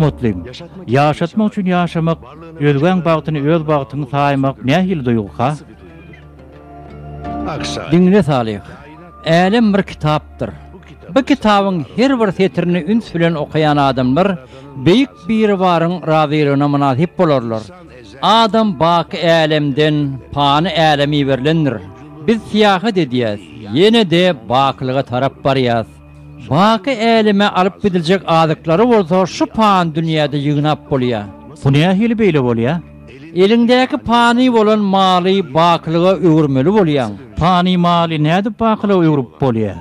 Hormatlym, ýaşatmak üçin ýaşamak, özgäň bagtyny öz bagtyň saýmak nähili duýguka? Diňle Salyh, älem bir kitapdyr. Bu kitabyň her bir setirini üns bilen okaýan adamlar Beýik Biribaryň razylygyna mynasyp bolarlar. Adam baky älemden pany äleme iberilendir. Biz syýahat edýäs, ýene-de bakylyga tarap barýas. Baky äleme alyp gidiljek azyklary bolsa şu pany dünýäde ýygnap bolýar. Bu nähili beýle bolýar? Eliňdäki pany bolan maly bakylyga öwürmeli bolýaň. Pany maly nädip bakylyga öwrüp bolýar?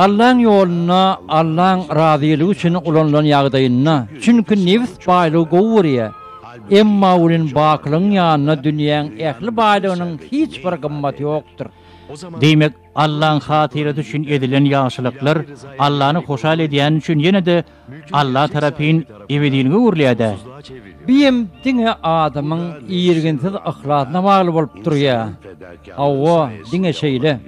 Allaň ýolunda, Allaň razylygy üçin ulanylan ýagdaýynda. Çünki nebis baýlygy gowy görýär. Emma welin bakylygyň ýanynda dünýäň ähli baýlygynyň hiç bir gymmaty ýokdur. Diýmek, Allaň hatyrasy üçin edilen ýagşylyklar Allany hoşal edýäni üçin ýene-de Alla tarapyn ebedilige öwrülýär-dä. Biem diňe adamyň irginsiz yhlasyna bagly bolup durýar. Hawa, diňe şeýle.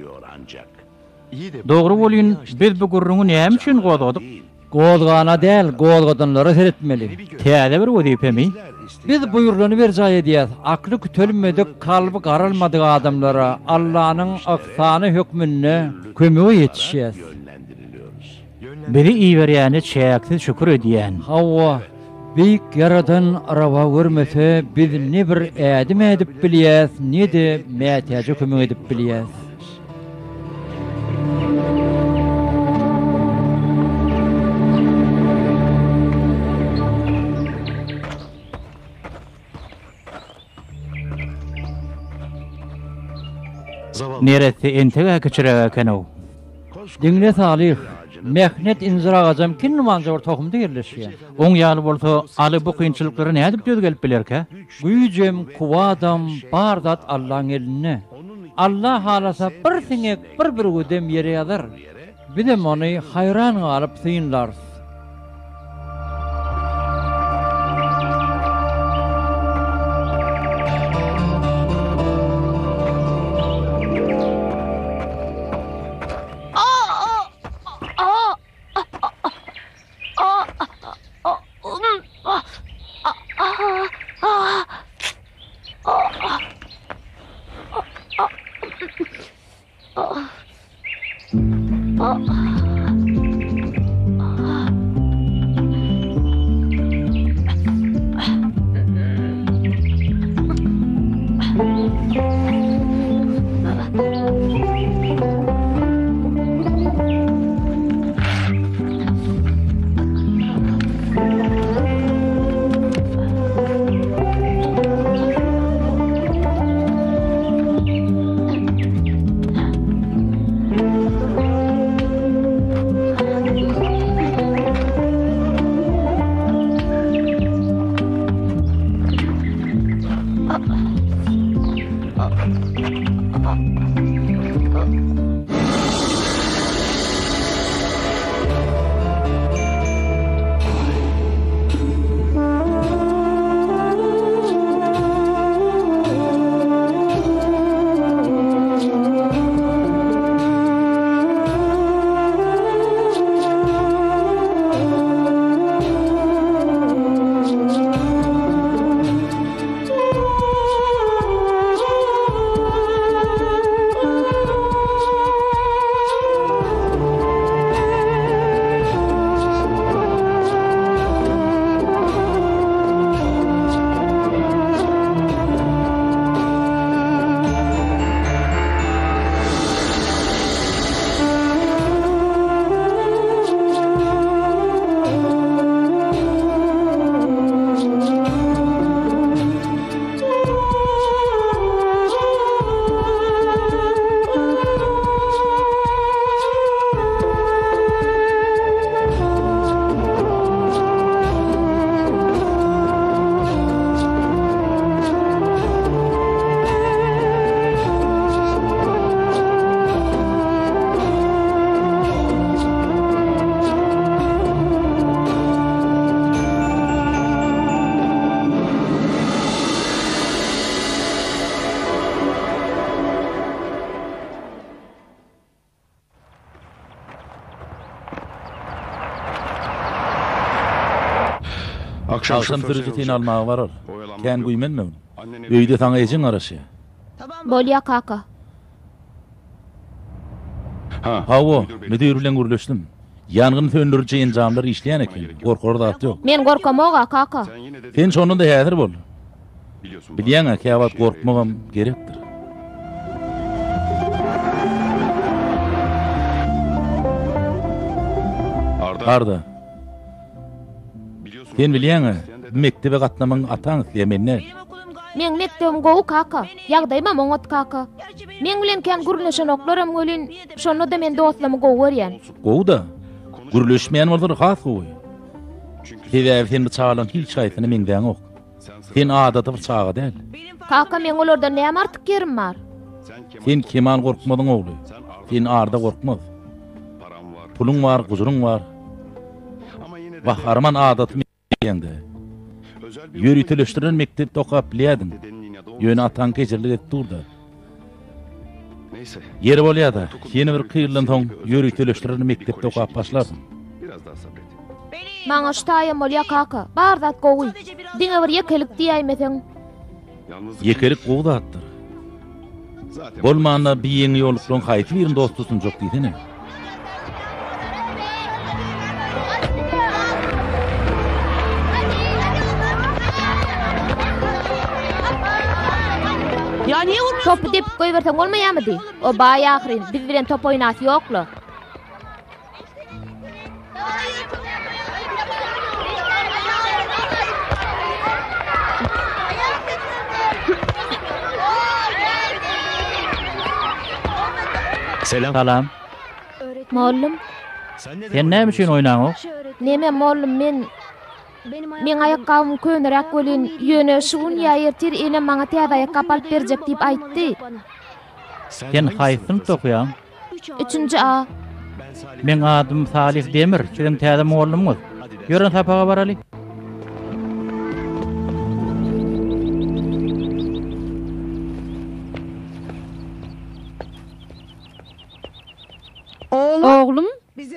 Dogry welin, biz bu gürrüňi näme üçin gozgadyk? Gozgana däl, gozgadanlara seretmeli. Täze bir wezipemi? Biz buýrulany berjaý edýäs. Akly kütelmedik, kalby garalmadyk adamlara Allanyň yhsany hökmünde kömege ýetişýäs. Bizi iberýäne çäksiz şükür edýän. Hawa, Beýik Ýaradan rawa görmese, biz ne bir ädim ädip bilýäs, ne-de mätäje kömek edip bilýäs. Neresse enteg-ä kiçiräk eken-ow. Diňle Salyh, mähnet injir agajam kinniwanja bir tohumda ýerleşýär. Oň ýaly bolsa, Aly bu kynçylyklara nädip döz gelip bilerkä? Güýjem, kuwwadam, bar zat Allaň elinde. Alla halasa bir siňek, bir bürgüdem ýere ýazar. Bizem ony haýran galyp synlarys. Agşam sürüji seni almaga barar. Kän güýmenmegin. Öýde saňa ejeň garaşýar. Bolýa kaka. Hawa, müdir bilen gürleşdim. Ýangyn söndüriji enjamlar işleýän eken. Gorkar zat ýok. Men gorkamog-a, kaka. Sen şonda-da häzir bol. Bilýäň-ä, käwagt gorkmagam gerekdir. Arda. Sen bilýäň-ä, bu mekdebe gatnamagyňy ataň isleýär, men däl. Meň mekdebim gowy, kaka. Ýagdaýymam oňat, kaka. Meň bilen kän gürleşenoklaram welin, şonda-da men dostlarymy gowy görýän. Gowy-da. Gürleşmeýän bolsalar has gowy. Sebäbi sen bu çagalaryň hiç haýsyna meňzäňok. Sen adaty bir çaga däl. Kaka, meň olardan näme artyk ýerim bar? Sen Kemal Gorkmazyň ogly. Sen Arda Gorkmaz. Puluň bar, guzuryň bar. Wah, arman adaty diýeňde. Ýöriteleşdirilen mekdepde okap bilýärdiň. Ýöne ataň kejirlik edip dur-da. Ýeri bolýa-da, ýene bir iki ýyldan soň ýöriteleşdirilen mekdepde okap başlarsyň. Maňa şu taýam bolýa kaka. Bar zat gowy. Diňe bir ýekelik diýäýmeseň. Ýekelik gowy zatdyr. Bolmanda bi ýeňi ýolluklaryň haýsy birini dost tutunjak diýsene. Topy depip goýberseň bolmaýamydy? O baý ahyryn, biz bilen top oýnasy ýok-la. Salam. Mollum. Sen näme üçin oýnaňok? Neme mollum men Meň aýakgabym köneräk welin, ýöne şu gün ýa ertir enem maňa täze aýakgap alyp berjek diýip aýtdy. Sen haýsy synpda okaýaň? Üçünji A. Meň adym Salyh Demir, siziň täze mugallymyňyz. Ýörün sapaga baraly. Oglum,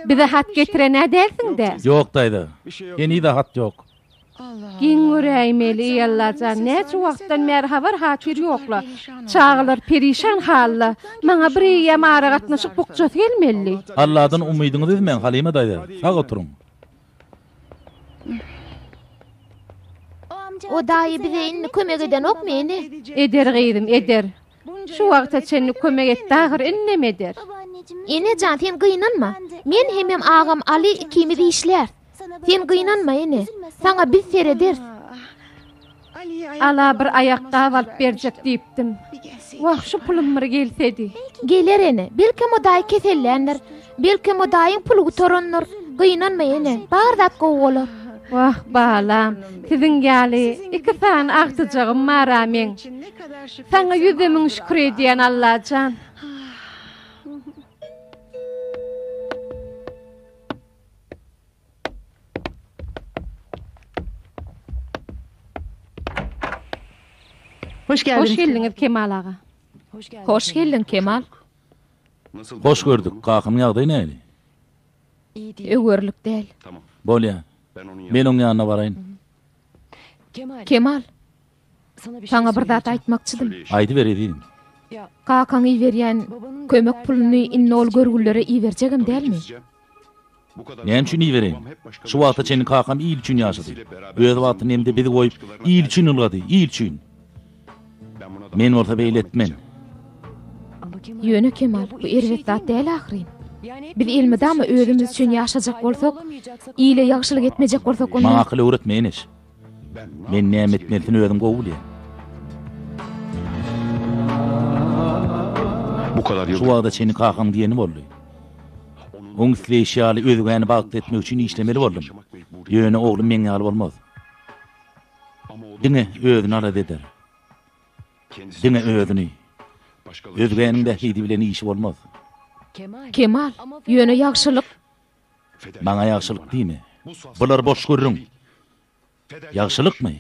bize hat getiren-ä dälsiň-dä? Ýok, daýza. Heniz-ä hat ýok. Geň göräýmeli, eý Allajan, näçe wagtdan bäri habar-hatyr ýok-la. Çagalar perişan halda. Maňa bir eýýäm aragatnaşyk bukjasy gelmelidi. Alladan umydyňyzy üzmäň, Halyma daýza. Sag oturyň. O daýy bize indi kömek edenokmy, ene? Eder gyzym, eder. Şu wagta çenli kömek etdi ahyr, indem eder. Ene jan, sen gynanma. Men hemem agam Aly ikimiz işläris. Sen gynanma ene. Saňa biz serederis. Ala bir aýakgap alyp berjek diýipdim. Wah, şu pulum bir gelsedi. Geler ene. Belkem o daýy keselländir. Belkem o daýyň puly gutarandyr. Gynanma ene. Bar zat gowy bolar. Wah, balam, siziň ýaly iki sany agtyjagym bar-a meň. Saňa ýüzde müň şükür edýän Allajan. Hoş geldiniz. Hoş geldiňiz Kemal aga. Hoş geldiň Kemal. Hoş gördük. Kakamyň ýagdaýy nähili? Öwerlik däl. Bolýa. Men oň ýanyna baraýyn. Kemal. Saňa bir zat aýtmakçydym. Aýdyber ezizim. Kakaň iberýän kömek puluny indi ol görgüllere iberjegem dälmi? Näme üçin ibereýin? Şu wagta çenli kakam il üçin ýaşady. Öz wagtyny hem-de bizi goýup, il üçin ylgady, il üçin. Men bolsa beýle etmen. Ýöne Kemal, bu erbet zat däl ahyryn. Biz elmydama özümiz üçin ýaşajak bolsak, ile ýagşylyk etmejek bolsak onda... Maňa akyl öwretme, Eneş. Men näme etmelisini özüm gowy bilýän. Şu wagta çenli kakaň diýeni boldy. Oň isleýşi ýaly özgäni bagtly etmek üçin işlemeli boldum. Ýöne oglum meň ýaly bolmaz. Diňe özüni alada eder. Diňe özüni. Özgäniň bähbidi bilen işi bolmaz. Kemal, ýöne ýagşylyk. Maňa ýagşylyk diýme. Bular boş gürrüň. Ýagşylykmy?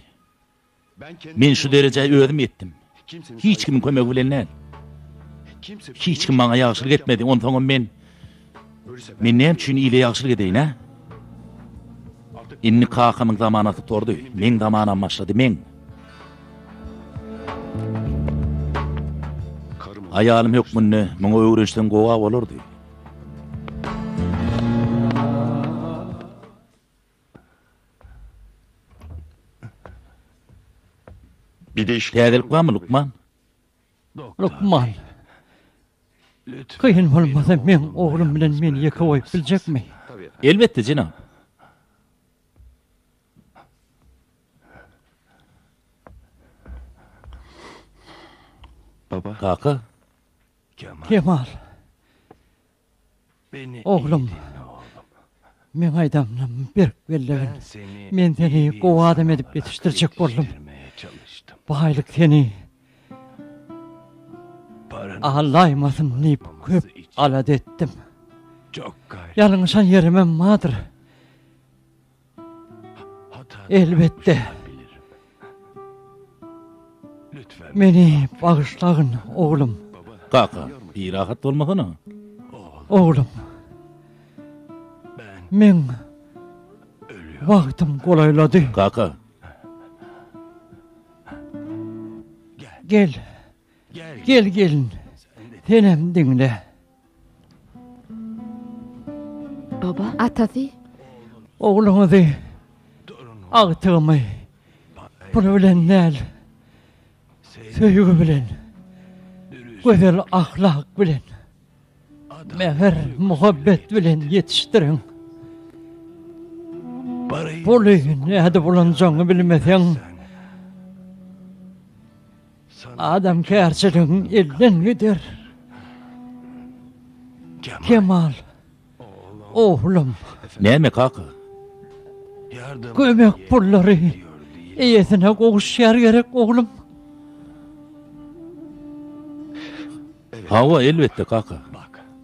Men şu derejä özüm ýetdim. Hiç kimiň kömegi bilen däl. Hiç kim maňa ýagşylyk etmedi, onsoňam men Men näme üçin ile ýagşylyk edeýin, hä? Indi kakamyň zamanasy gutardy. Meň zamanam başlady, meň. Aýalym hökmünde muňa öwrenişseň gowa bolardy. Täzelik barmy, lukman? Lukman, kyn bolmasa meň oglum bilen meni ýeke goýup biljekmi? Elbetde, jenap. Kaka. Kemal. Oglum, meň aýdanlarymy berk bellegin. Men seni gowy adam edip ýetişdirjek boldum. Baýlyk seni aldaýmasyn diýip köp alada etdim. Ýalňyşan ýerimem bardyr. Elbetde. Meni bagyşlagyn, oglum. Kaka, birahat bolmasana. Oglum. Meň wagtym golaýlady. Kaka. Gel. Gel gelin. Senem diňle. Baba. Atasy. Ogluňyzy, agtygymy pul bilen däl, söýgi bilen, gözel ahlak bilen, mähir-muhabbet bilen ýetişdiriň. Puly nädip ulanjagyňy bilmeseň, Adamkärçiligiň elden gider. Kemal, oglum. Näme, kaka? Kömek pullary eýesine gowuşýar gerek, oglum? Hawa, elbetde, kaka.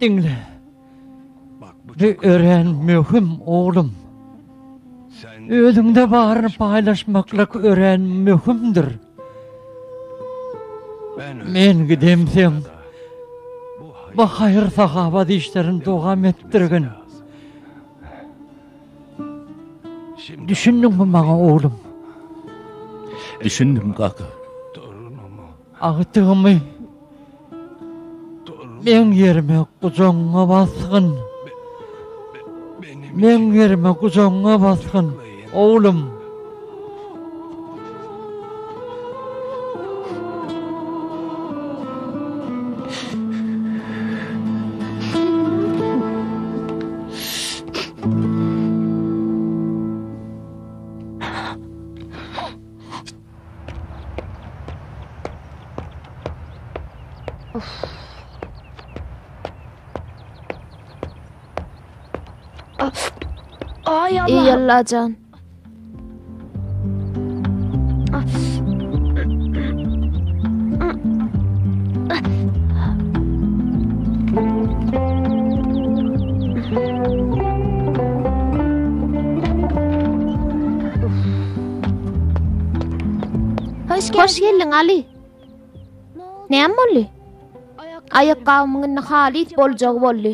Diňle. Bu örän möhüm, oglum. Özüňde baryny paýlaşmaklyk örän möhümdir. Men gidemseň, bu haýyr-sahawat işlerini dowam etdirgin. Düşündiňmi maňa, oglum? Düşündim, kaka. Agtygymy meň ýerime gujagyňa basgyn. Meň ýerime gujagyňa basgyn, oglum. Eý Allajan. Hoş geldiň Ali. Näme boldy? Aýakgabymyň indi halys boljagy boldy.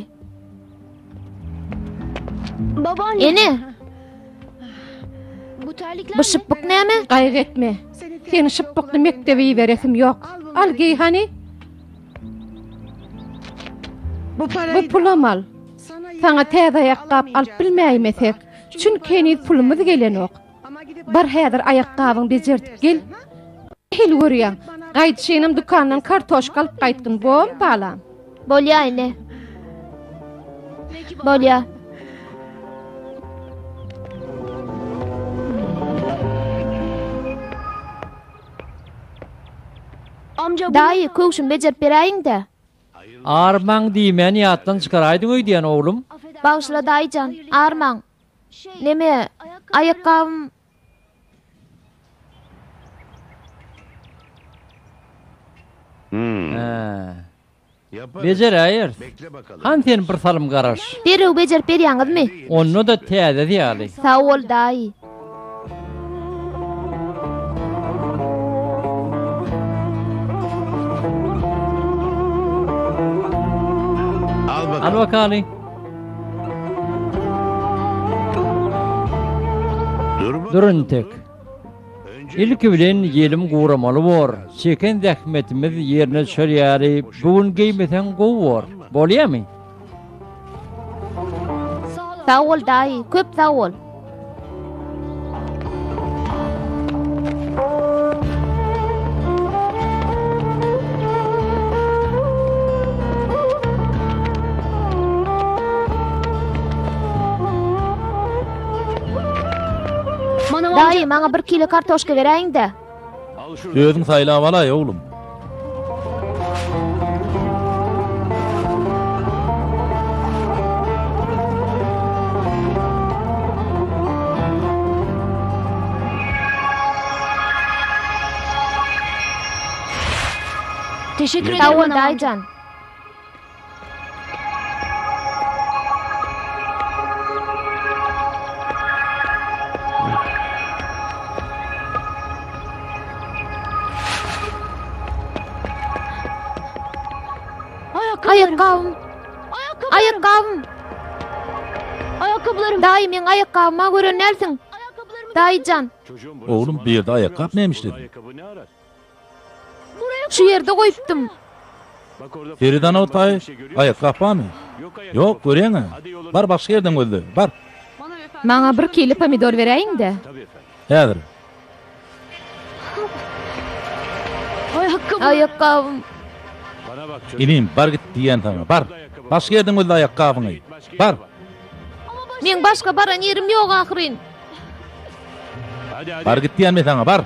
Ene. Bu şypbyk näme? Gaýgy etme. Seni şypbykly mekdebe iberesim ýok. Al geý hany. Bu pulam al. Saňa täze aýakgap alyp bilmäýmesek. Çünki heniz pulumyz gelenok. Bar häzir aýakgabyňy bejerdip gel. Nähili görýäň? Gaýdyşynam dükandan kartoşka alyp gaýtgyn, bormy balam? Bolýa ene. Bolýa. Daýy, köwşümi bejerip beräýiň-dä. Armaň diýmäni ýatdan çykaraýdyň öýdýän, oglum. Bagyşla daýyjan, armaň. Neme, aýakgabym... Hä. Bejeräýeris. Hany sen bir salym garaş. Derrew bejerip berýäňizmi? Onda-da täzesi ýaly. Sag bol, daýy. Al bakaly. Dur entek. Ilki bilen ýelim guramaly bor. Çeken zähmetimiz ýerine düşer ýaly bu gün geýmeseň gowy bor. Bolýamy? Sag bol daýy, köp sag bol. Daýy, maňa bir kilo kartoşka beräýiň-dä. Özüň saýlap alaý, oglum. Sag bol, daýy jan. Aýakgabym. Aýakgabym. Aýakgablarym. Daýy, meň aýakgabyma gören dälsiň. Daýyjan. Oglum, bu ýerde aýakgap näme işledi? Şu ýerde goýupdym. Seredana otaý, aýakgap barmy? Ýok, görýäň-ä. Bar, başga ýerden gözle, bar. Maňa bir kile pomidor beräýiň-dä. Häzir. Aýakgabym. Inim, bar git diýýän saňa, bar. Başga ýerden gözle aýakgabyňy. Bar. Meň başga baran ýerim ýok ahyryn. Bar git diýýän men saňa, bar.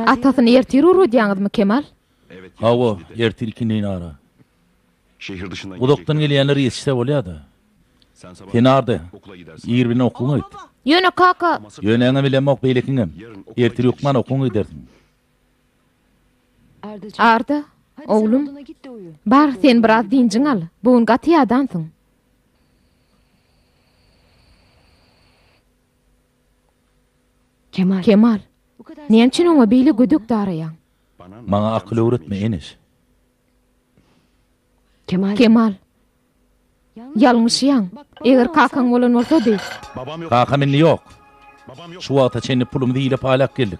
Atasyny ertir ugradýaňyzmy, Kemal? Hawa, ertir ikindin ara. Uzakdan gelýänler ýetişse bolýa-da. Sen Arda, ir bilen okuwyňa git. Ýöne kaka. Ýöneňem bilemok, beýlekiňem. Ertir hökman okuwyňa gidersiň. Arda, oglum, bar, sen biraz dynjyňy al. Bu gün gaty ýadansyň. Kemal, näme üçin oňa beýle gödek daraýaň? Maňa akyl öwretme, Eneş. Kemal, ýalňyşýaň. Eger kakaň bolan bolsady. Kakam indi ýok. Şu wagta çenli pulumyzy ile paýlap geldik.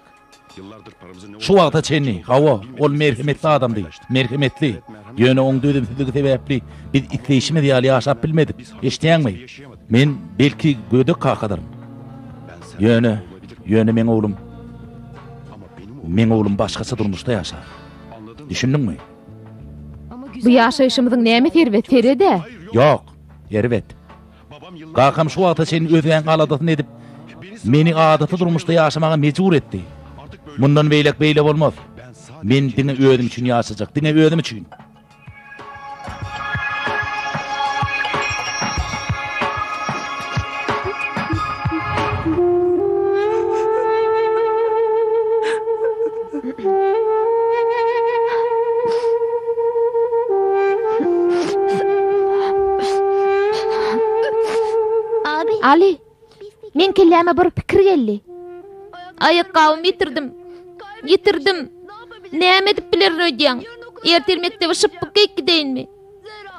Şu wagta çenli, hawa, ol merhemetli adamdy, merhemetli. Ýöne oň dözümsizligi sebäpli biz isleýşimiz ýaly ýaşap bilmedik. Eşidýäňmi? Men, belki, gödek kakadyryn. Ýöne, ýöne meň oglum, meň oglum başgaça durmuşda ýaşar. Düşündiňmi? Bu ýaşaýşymyzyň nämesi erbet, sered-ä? Ýok, erbet. Kakam şu wagta çenli özgäň aladasyny edip, meni adaty durmuşda ýaşamaga mejbur etdi. Mundan beýläk beýle bolmaz. Men diňe özüm üçin ýaşajak, diňe özüm üçin. Aly, meň kelläme bir pikir geldi. Aýakgabymy ýitirdim. Ýitirdim. Näme edip bilerin öýdýäň? Ertir mekdebe şypbyk geýip gideýinmi?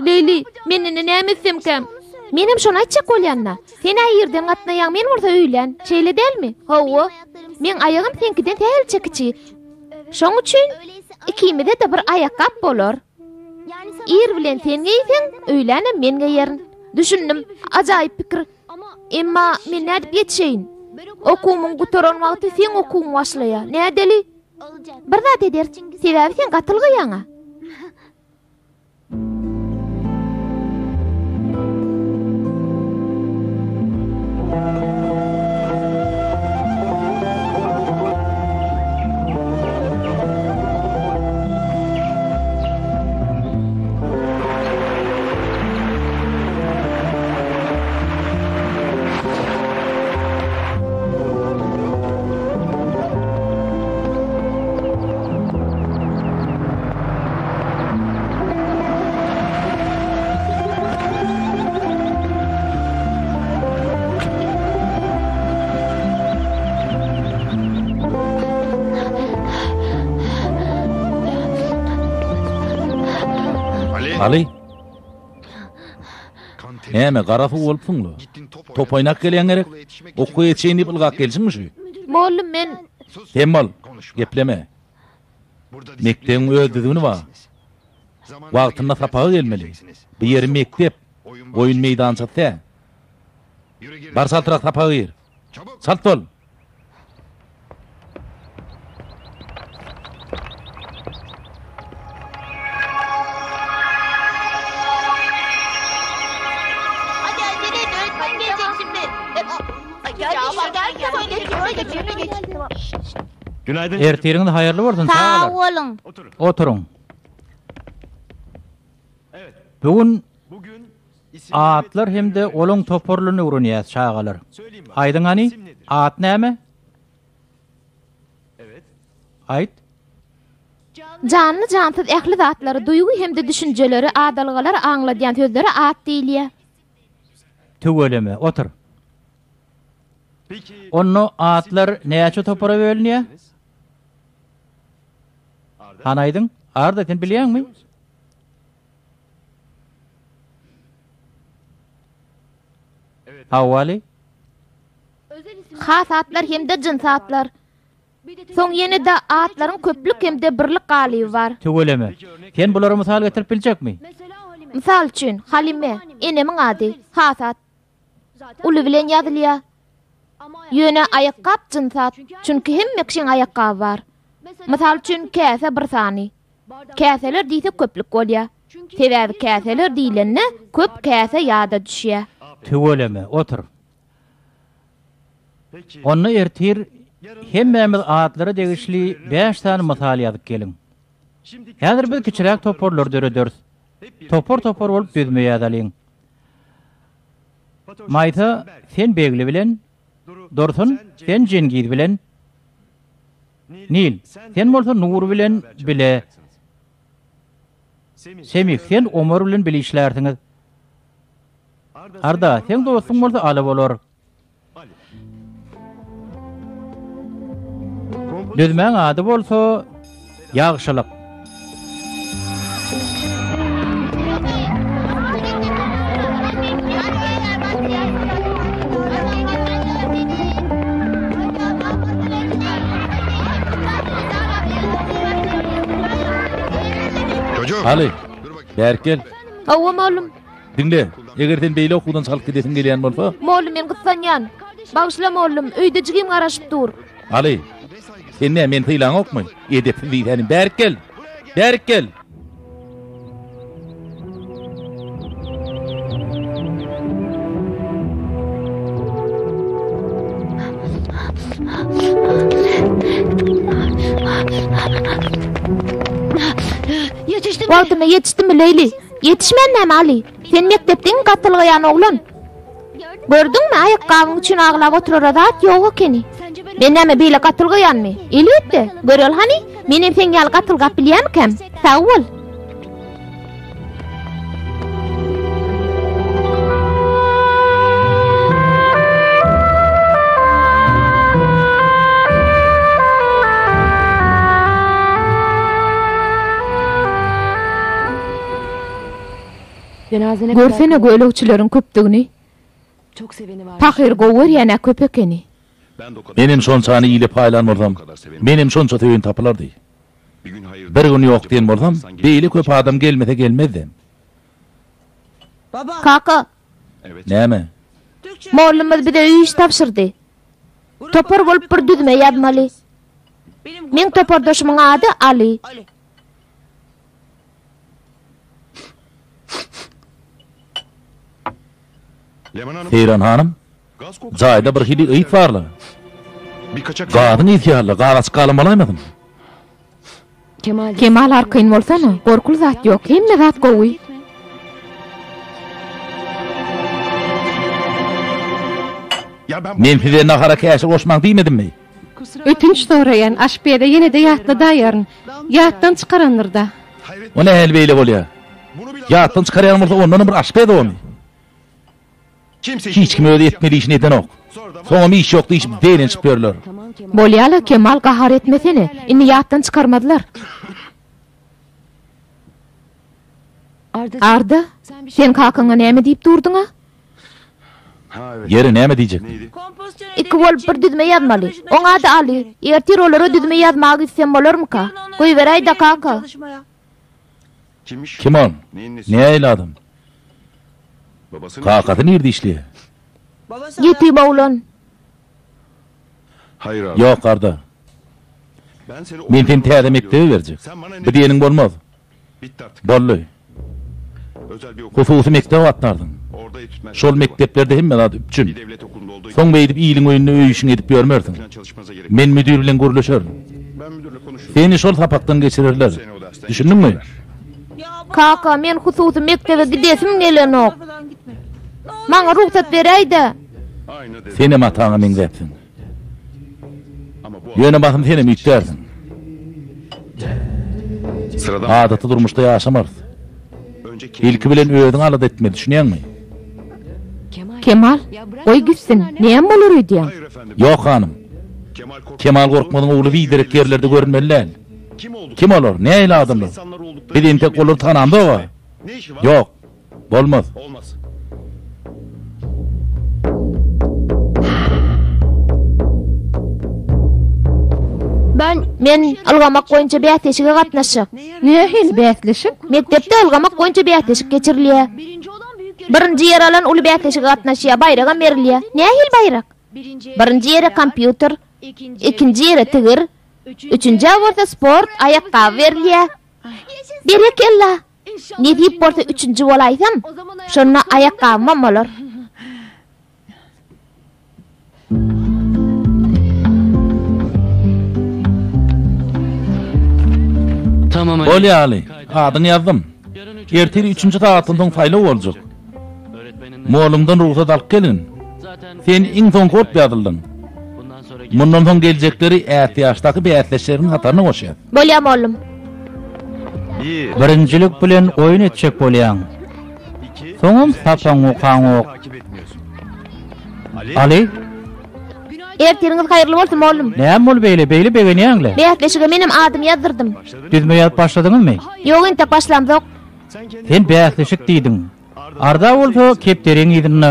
Leýli, men indi näme etsemkäm? Menem şony aýtjak bolýan-da. Sen-ä irden gatnaýaň, men bolsa öýlän. Şeýle dälmi? Hawa. Meň aýagym seňkiden sähelçe kiçi. Şoň üçin ikimize-de bir aýakgap bolar. Ir bilen sen geýseň, öýlänem men geýerin. Düşündim. Ajaýyp pikir. Emma men nädip ýetişeýin? Okuwymyň gutaran wagty seň okuwyň başlaýar. Nädeli? Bir zat ederis. Sebäbi sen gaty ylgaýaň-a. Aly. Näme, gara suw bolupsyň-la? Top oýnap gelýäň gerek? Okuwa ýetişeýin diýip ylgap gelşiňmi şu? Mollum men... Sem bol, gepleme. Mekdebiň öz düzgüni bar. Wagtynda sapaga gelmeli. Bu ýeri mekdep, oýun meýdançasy däl. Bar çaltrak sapaga gir. Çalt bol! Ertiriňiz haýyrly bolsun, çagalar. Sag boluň. Oturyň. Bu gün Atlar hem-de olaň toparlaryny öwrenýäs, çagalar. Aýdyň hany, at näme? Aýt. Janly-jansyz ähli zatlary, duýgy hem-de düşünjeleri, adalgalary aňladýan sözlere at diýilýär. Tüweleme, otur. Onda atlar näçe topara bölünýär? Hany aýdyň? Arda, sen bilýäňmi? Hawa Aly. Has atlar hem-de jyns atlar. Soň ýene-de atlaryň köplük hem-de birlik galyby bar. Tüweleme. Sen bulara mysal getirip biljekmi? Mysal üçin, Halime, enemiň ady, has at. Uly bilen ýazylýar. Ýöne aýakgap jyns at, çünki hemme kişiň aýakgaby bar. Mysal üçin, käse bir sany. Käseler diýsek köplük bolýar. Sebäbi käseler diýlende köp käse ýada düşýär. Tüweleme, otur. Onda ertir hemmämiz atlara degişli bäş sany mysal ýazyp geliň. Häzir biz kiçiräk toparlar dörederis. Topar-topar bolup düzme ýazalyň. Maýsa, sen Begli bilen, Dursun, sen Jengiz bilen, Nil, sen bolsa Nur bilen bile, Semih, sen Omar bilen bile işlärsiňiz. Arda, seň dostuň bolsa Aly bolar. Düzmäň ady bolsa Ýagşylyk. Aly, bärik gel. Hawa, mollum. Diňle, eger sen beýle okuwdan çalyp gidesiň gelýän bolsa. Mollum, men gyssanýan. Bagyşla, mollum, öýde jigim garaşyp dur. Aly, sen näme meni sylaňokmy? Edepsiz diýsänim, bärik gel! Bärik gel! Wagtynda ýetişdimmi, Leýli? Ýetişmän näme, Aly? Sen mekdepde iň gatylgaýan oglan. Gördüňmi, aýakgabyň üçin aglap oturara zat ýok ekeni. Men näme beýle gatylgaýanmy? Elbetde, göreli hany, menem seň ýaly gatylgap bilýärmikäm? Sag bol. Görsene gölegçileriň köpdügini. Pahyr gowy görýän-ä köp ekeni. Menem şonçany ile paýlan bolsam, menem şonça söýen tapylardy. Bir gün ýok diýen bolsam, beýle köp adam gelmese gelmezdem. Kaka. Näme? Mollumyz bize öý iş tabşyrdy. Topar bolup bir düzme ýazmaly. Meň topardaşymyň ady Aly. Seýran hanym, jaýda bir hili ys bar-la. Gazyň ysy ýaly-la, gaz açyk galan bolaýmasyn? Kemal arkaýyn bolsana, gorkuly zat ýok, hemme zat gowy. Men size nahara käşir goşmaň diýmedimmi? Ötünç soraýan, aşpeze ýene-de ýatladaýaryn. Ýatdan çykarandyr-da. O nähili beýle bolýar? Ýatdan çykarýan bolsa ondanam bir aşpez ony. Hiç kim öz etmeli işini edenok. Soňam iş ýok diýşip zeýrenişip ýörler. Bolýa-la, Kemal, gahar etmesene. Indi ýatdan çykarmazlar. Arda, sen kakaňa näme diýip durduň-a? Ýeri, näme diýjekdim? Iki bolup bir düzme ýazmaly. Oň ady Aly. Ertir olara düzme ýazmaga gitsem bolarmyka? Goýberäý-dä, kaka. Kim ol? Nähili adam? Kakasy nirde işleýär? Ýetim oglan. Ýok, Arda. Men seni täze mekdebe berjek. Bu diýeniň bolmaz. Boldy. Hususy mekdebe gatnarsyň. Şol mekdeplerde hemme zat üpjün. Soň beýdip iliň öýünde öý işiňi edip ýörmersiň. Men müdir bilen gürleşerin. Seni şol sapakdan geçirerler. Düşündiňmi? Kaka, men hususy mekdebe gidesim gelenok. Maňa rugsat beräý-dä. Senem ataňa meňzäpsiň. Ýöne basym senem üýtgärsiň. Adaty durmuşda ýaşamarys. Ilki bilen özüňi alada etmeli, düşünýäňmi? Kemal, goý gitsin, näme bolar öýdýäň? Ýok, hanym. Kemal Gorkmazyň ogly biderek ýerlerde görünmeli däl. Kim olar? Nähili adamlar? Biz entek olary tanamzok-a. Ýok. Bolmaz. Men ylgamak boýunça bäsleşige gatnaşjak. Nähili bäsleşik? Mekdepde ylgamak boýunça bäsleşik geçirilýär. Birinji ýer alan uly bäsleşige gatnaşýar, baýragam berilýär. Nähili baýrak? Birinji ýere kompýuter, ikinji ýere tigir, üçünjä bolsa sport aýakgaby berilýär. Berekella! Nesip bolsa üçünji bolaýsam, şonda aýakgabymam bolar. Bolýa Aly, adyňy ýazdym. Ertir üçünji sagatdan soň saýlaw boljak. Mollumdan rugsat alyp gelgin. Sen iň soňky bolup ýazyldyň. Mundan soň geljekleri ätiýaçdaky bäsdeşleriň hataryna goşýas. Bolýa mollum. Birinjilik bilen oýun etjek bolýaň. Soňam sapagyňy okaňok. Aly. Ertiriňiz haýyrly bolsun mollum. Näme boldy beýle, beýle begenýäň-le? Bäsleşige menem adymy ýazdyrdym. Düzme ýazyp başladyňyzmy? Ýok entek başlamzok. Sen bäsleşik diýdiň. Arda bolsa kepderiň yzynda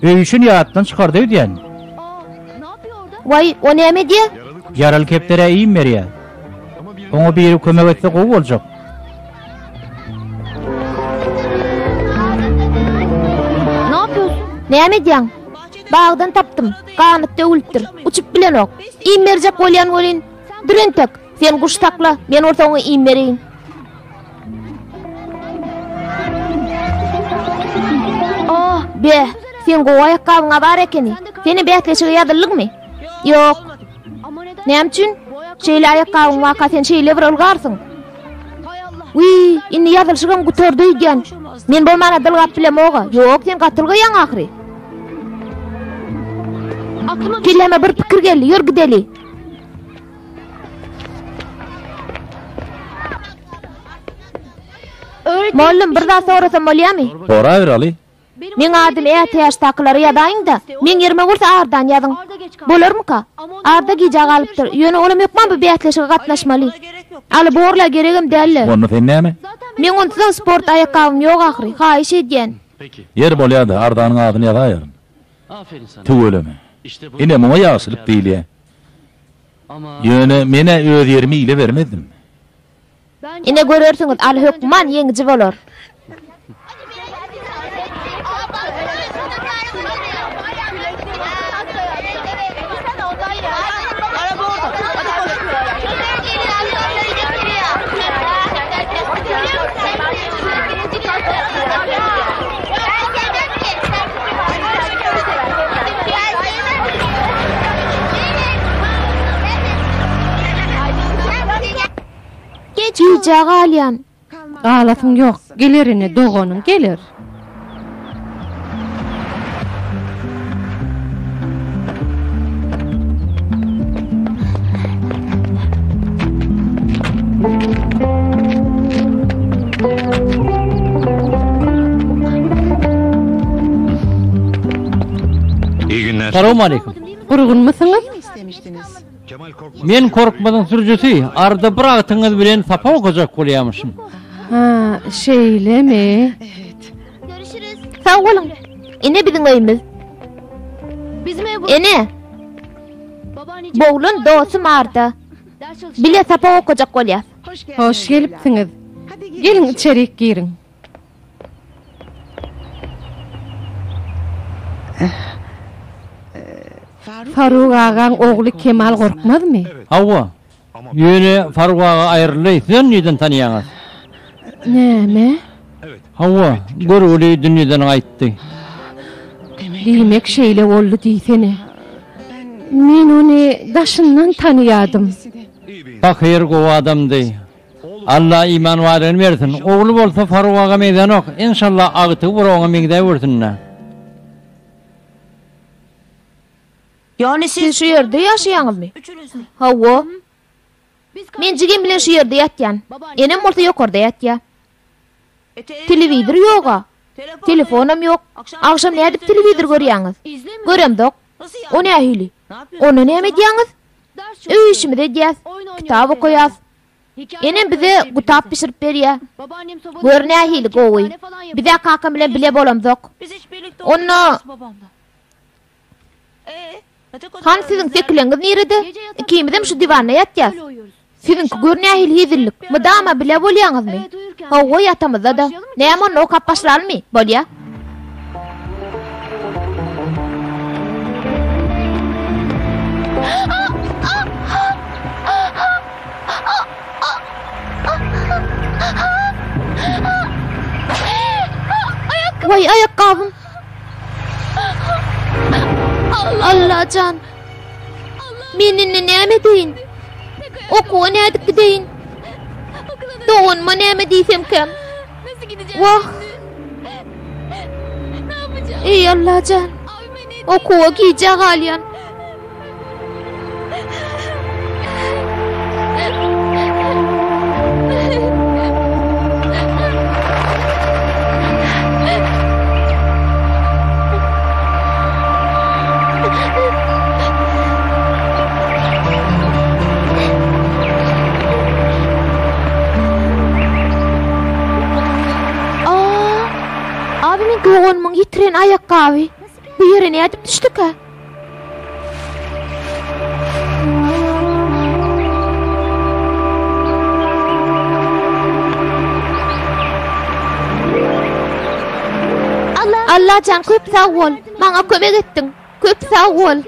öýüşini ýatdan çykardy öýdýän. Waý, o näme edýä? Ýaraly kepderä iým berýä. Oňa biri kömek etse gowy boljak. Näme edýäň? Bagdan tapdym. Ganat döwülipdir. Uçup bilenok. Iým berjek bolýan welin, dur entek. Sen guş sakla, men bolsa oňa iým bereýin. Beh, seň gowy aýakgabyň-a bar ekeni. Senem bäsleşige ýazyldyňmy? Ýok. Näme üçin? Şeýle aýakgabyň barka sen şeýle bir ylgarsyň. Wiý, indi ýazylyşygam gutardy öýdýän. Men bolmana dylgap bilemog-a. Ýok, sen gaty ylgaýaň ahyry. Kelläme bir pikir geldi, ýör gideli. Mollum, bir zat sorasam bolýamy? Soraber, Aly. Meň adymy ätiýaçdakylara ýazaýyň-da, meň ýerime bolsa Ardany ýazyň. Bolarmyka? Arda gijä galypdyr, ýöne olam hökman bu bäsleşige gatnaşmaly. Aly borla geregem däl-le. Onda sen näme? Meň onsuzam sport aýakgabym ýok ahyry, haýyş edýän. Ýeri bolýa-da, Ardanyň adyny ýazaýaryn. Tüweleme. Ine, muňa ýagşylyk diýilýä. Ýöne men-ä öz ýerimi ile bermezdim. Ine görersiňiz, Aly hökman ýeňiji bolar. Gijä galýan. Galasyň ýok, geler ine doganyň geler. Salowmaleýkim. Gurgunmysyňyz? Men Korkmazyň sürüjisi, Arda bir agtygyňyz bilen sapak okajak bolýamyşyn. Ha, şeýlemi? Sag boluň. Ine biziň öýümiz. Ene. Bu oglan dostum Arda. Bile sapak okajak bolýas. Hoş gelipsiňiz. Geliň içerik giriň. Faruk agaň ogly Kemal Gorkmazmy? Hawa. Ýöne Faruk aga aýryldy. Siz ony nirden tanaýaňyz? Näme? Hawa, görgüli dünýeden gaýtdy. Diýmek şeýle boldy diýsene. Men ony daşyndan tanaýadym. Pahyr gowy adamdy. Alla iman baýlygyny bersin. Ogly bolsa Faruk aga meňzänok. Enşalla agtygy bir oňa meňzäwersin-dä. Siz şu ýerde ýaşaýaňyzmy? Hawa. Men jigim bilen şu ýerde ýatýan. Enem bolsa ýokarda ýatýa. Telewizor ýog-a. Telefonam ýok. Agşam nädip telewizor görýäňiz? Göremzok. O nähili? Onda näme edýäňiz? Öý işimizi edýäs, kitap okaýas. Enem bize gutap bişirip berýä. Gör nähili gowy. Biz-ä kakam bilen bile bolamzok. Onda Hany siziň sekileňiz nirede? Ikimizem şu diwanda ýatýas. Siziňki gör nähili hezillik. Mydama bile bolýaňyzmy? Hawa, ýatamyzda-da. Näme onda okap başlalymy? Bolýa. Waý, aýakgabym! Allajan! Men indi näme edeýin? Okuwa nädip gideýin? Doganyma näme diýsemkäm? Wah! Eý Allajan! Okuwa gijä galýan. Doganymyň ýitiren aýakgaby. Bu ýere nädip düşdükä? Allajan köp sag bol. Maňa kömek etdiň. Köp sag bol.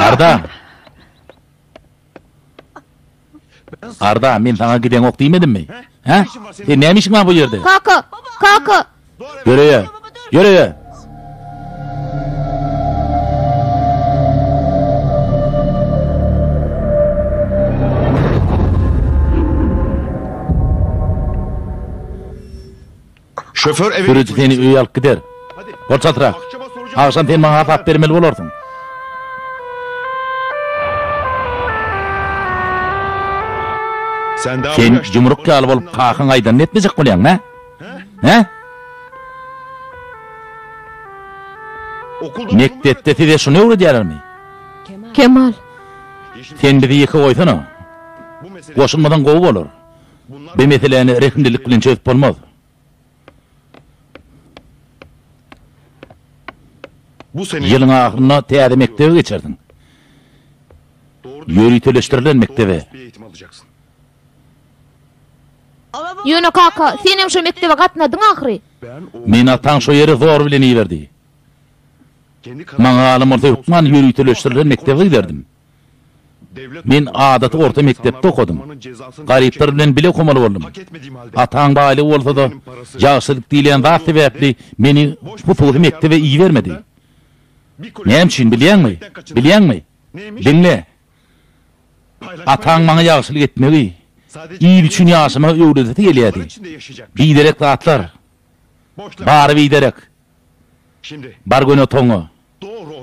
Arda! Arda, men saňa gideňok diýmedimmi? Hä? Sen näme işiň bar bu ýerde? Kaka! Kaka! Ýör öýe! Ýör öýe! Sürüji seni öýe alyp gider. Bol çaltrak. Agşam sen maňa hasap bermeli bolarsyň. Sen ýumruk ýaly bolup kakaň aýdanyny etmejek bolýaňmy, hä? Hä? Mekdepde size şuny öwredýärlermi? Kemal. Sen bizi ýeke goýsana. Goşulmasaň gowy bolar. Bu meseläni rehimlilik bilen çözüp bolmaz. Ýylyň ahyrynda täze mekdebe geçersiň. Ýöriteleşdirilen mekdebe. Ýöne kaka, senem şo mekdebe gatnadyň ahyry. Meni ataň şo ýere zor bilen iberdi. Maňa galan bolsa hökman ýöriteleşdirilen mekdebe giderdim. Men adaty orta mekdepde okadym. Garyplar bilen bile okamaly boldum. Ataň baýlygy bolsa-da, ýagşylyk diýilýän zat sebäpli meni hususy mekdebe ibermedi. Näme üçin, bilýäňmi? Bilýäňmi? Diňle! Ataň maňa ýagşylyk etmegi. Il üçin ýaşamagy öwredesi gelýärdi. Biderek zatlar. Bary biderek. Bar göni otagyňa.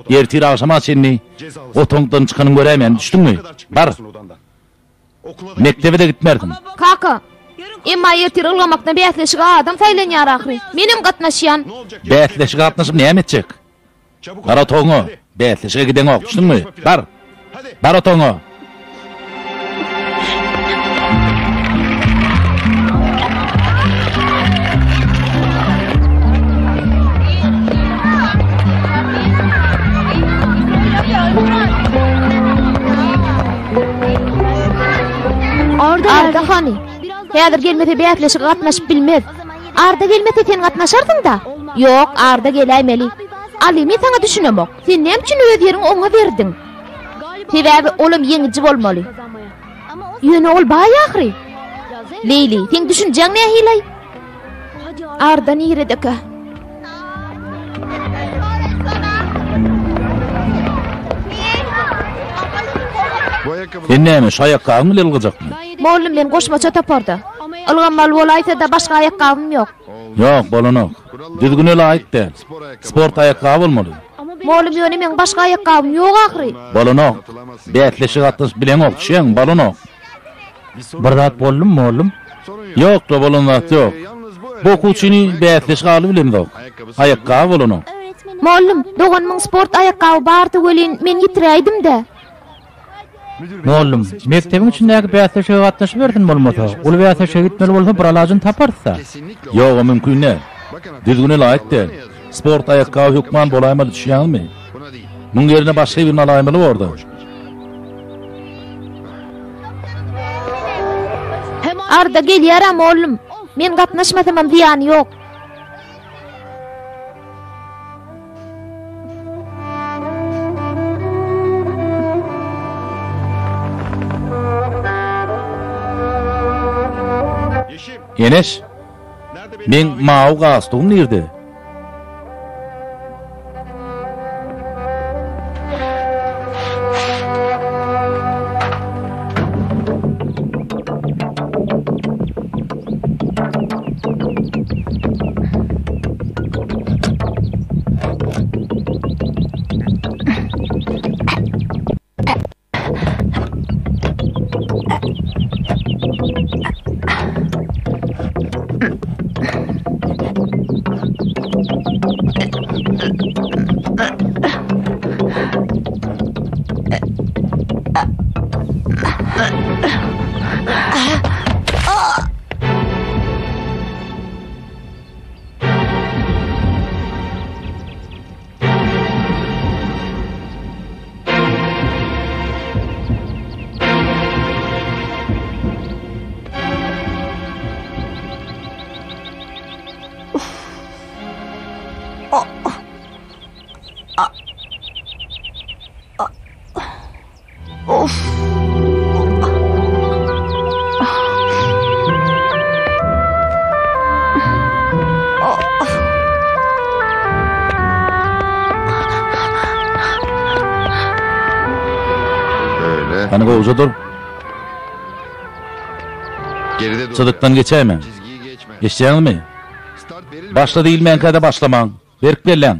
Ertir agşama çenli otagyňdan çykanyňy göräýmen, düşdüňmi? Bar. Mekdebe-de gitmersiň. Kaka, emma ertir ylgamakdan bäsleşige adam saýlanýar ahyry. Menem gatnaşýan. Bäsleşige gatnaşyp näme etjek? Bar otagyňa. Bäsleşige gideňok, düşdüňmi? Bar. Bar otagyňa. Arda hany? Häzir gelmese bäsleşige gatnaşyp bilmez. Arda gelmese sen gatnaşarsyň-da? Ýok, Arda geläýmeli. Aly, men saňa düşünemok. Sen näme üçin öz ýeriňi oňa berdiň? Sebäbi olam ýeňiji bolmaly. Ýöne ol baý ahyry. Leýli, seň düşünjäň nähili? Arda niredekä? Sen näme, şu aýakgabyň bilen ylgajakmy? Mollum men goşmaça toparda. Ylgamaly bolaýsa-da başga aýakgabym ýok. Ýok, bolanok. Düzgüne laýyk däl. Sport aýakgaby bolmaly. Mollum ýöne meň başga aýakgabym ýok ahyry. Bolanok. Bäsleşige gatnaşyp bileňok, düşýäňmi, bolanok. Bir zat boldumy, mollum? Ýok-la, bolan zat ýok. Bu okuwçyny bäsleşige alybilemzok. Aýakgaby bolanok. Mollum, doganymyň sport aýakgaby bardy welin, men ýitiräýdim-dä. Mollum, mekdebiň içindäki bäsleşige gatnaşybersin bolmasa, uly bäsleşige gitmeli bolsa bir alajyny taparys-da. Ýog-a mümkin däl. Düzgüne laýyk däl. Sport aýakgaby hökman bolaýmaly düşýäňizmi? Muň ýerine başga birini alaýmaly borda. Arda gelýär-ä mollum. Men gatnaşmasamam zyýany ýok. Eneş, meň mawy galstugym nirde? Hany gowja dur. Çyzykdan geçäýmäň. Eşidýäňizmi? Başla diýilmänkä-de başlamaň. Berk belläň.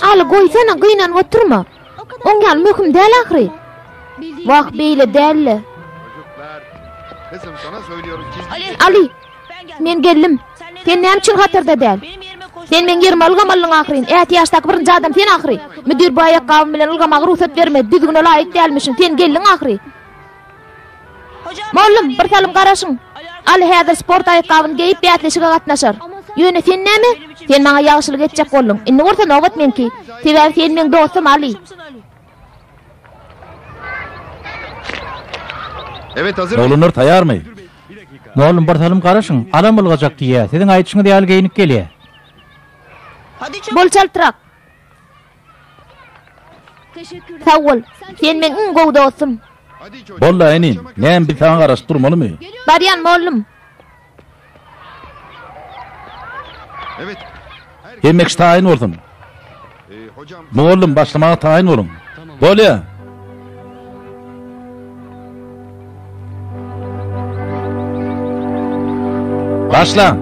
Aly, goýsana, gynanyp oturma. Oň ýaly möhüm däl ahyry. Wah, beýle däl-le. Aly, men geldim. Sen näme üçin hatarda däl? Sen meň ýerime ylgamalydyň ahyryn. Ätiýaçdaky birinji adam sen ahyry. Müdir bu aýakgabym bilen ylgamaga rugsat bermedi. Düzgüne laýyk dälmişin. Sen geldiň ahyry. Mollum, bir salym garaşyň. Aly häzir sport aýakgabyny geýip bäsleşige gatnaşar. Ýöne sen näme? Sen maňa ýagşylyk etjek bolduň. Indi bolsa nobat meňki. Sebäbi sen meň dostum, Aly. Oglanlar taýýarmy? Mollum, bir salym garaşyň. Alam ylgajak diýýä. Siziň aýdyşyňyz ýaly geýnip gelýä. Bol çaltrak. Sag bol. Sen meň iň gowy dostum. Bolla inim, näme biz saňa garaşyp durmalymy? Barýan mollum. Hemme kişi taýyn bolsun. Mugallym, başlamaga taýyn boluň. Bolýa. Başlaň!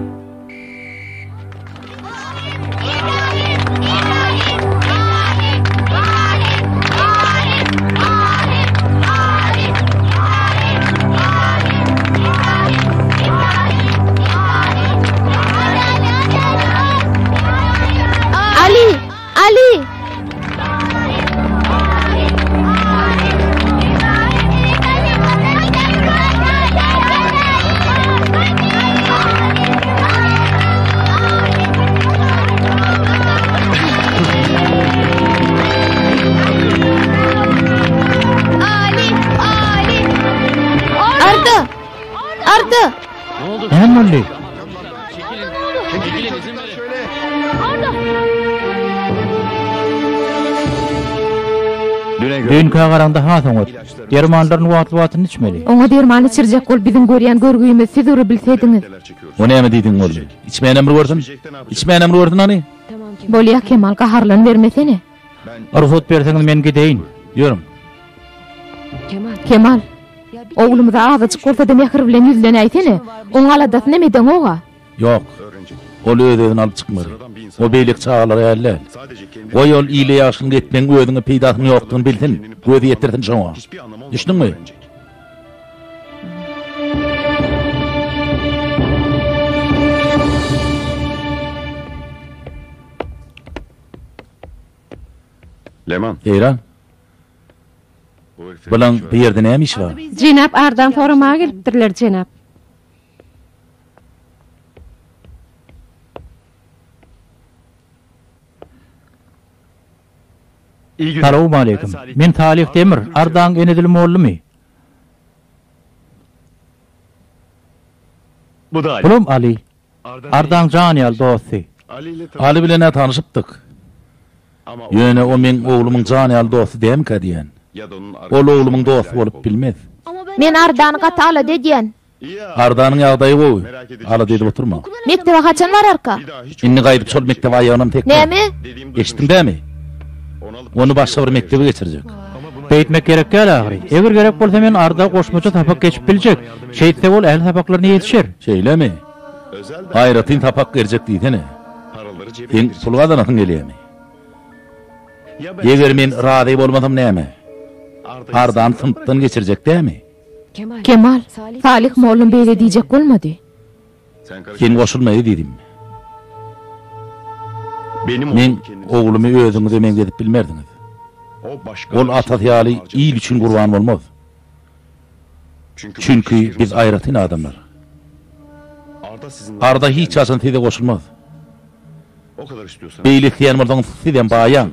Ali! Ali! Arda! Arda! Näme boldy? Düýnkä garaňda has oňat. Dermanlaryny wagtly-wagtynda içmeli. Oňa derman içirjek bolup biziň görýän görgimizi siz ury bilsediňiz. O näme diýdigiň boldy? Içmänem bir görsün. Içmänem bir görsün hany. Bolýa Kemal gaharlanybermesene. Rugsat berseňiz men gideýin. Ýörüň. Kemal, oglumyza azajyk bolsa-da mähir bilen ýüzlenäýsene. Oň aladasyny hem edeňog-a. Ýok. Ol öz-özüni alyp çykmady. O beýleki çagalar ýaly däl. Goý ol ile ýagşylyk etmegiň özüňe peýdasynyň ýokdugyny bilsin, göz ýetirsin şoňa. Düşdüňmi? Seýran. Bulaň bu ýerde näme işi bar? Jenap Ardan soramaga gelipdirler, jenap. Salowmaleýkim. Men Salyh Demir, Ardaň ene dili mollumy? Bulam Aly. Ardaň jan ýaly dosty. Aly bilen-ä tanyşypdyk. Ýöne o meň oglumyň jan ýaly dosty dälmikä diýýän. Ol oglumyň dosty bolup bilmez. Men Ardany gaty alada edýän. Ardanyň ýagdaýy gowy. Alada edip oturma. Mekdebe haçan bararka? Indi gaýdyp şol mekdebe aýagynam sekmez. Näme? Eşitdiň dämi? Ony başga bir mekdebe geçirjek. Beýtmek gerek däl ahyry. Eger gerek bolsa men Arda goşmaça sapak geçip biljek. Şeýtse ol ähli sapaklaryna ýetişer. Şeýlemi? Aýratyn sapak berjek diýsene. Seň pul gazanasyň gelýämi? Eger men razy bolmasam näme? Ardany synpdan geçirjek dämi? Kemal, Salyh mollum beýle diýjek bolmady. Sen goşulma ezizim. Meň oglumy özüňize meňzedip bilmersiňiz. Ol atasy ýaly il üçin gurban bolmaz. Çünki biz aýratyn adamlar. Arda hiç haçan size goşulmaz. Beýle isleýän bolsaňyz sizem baýaň.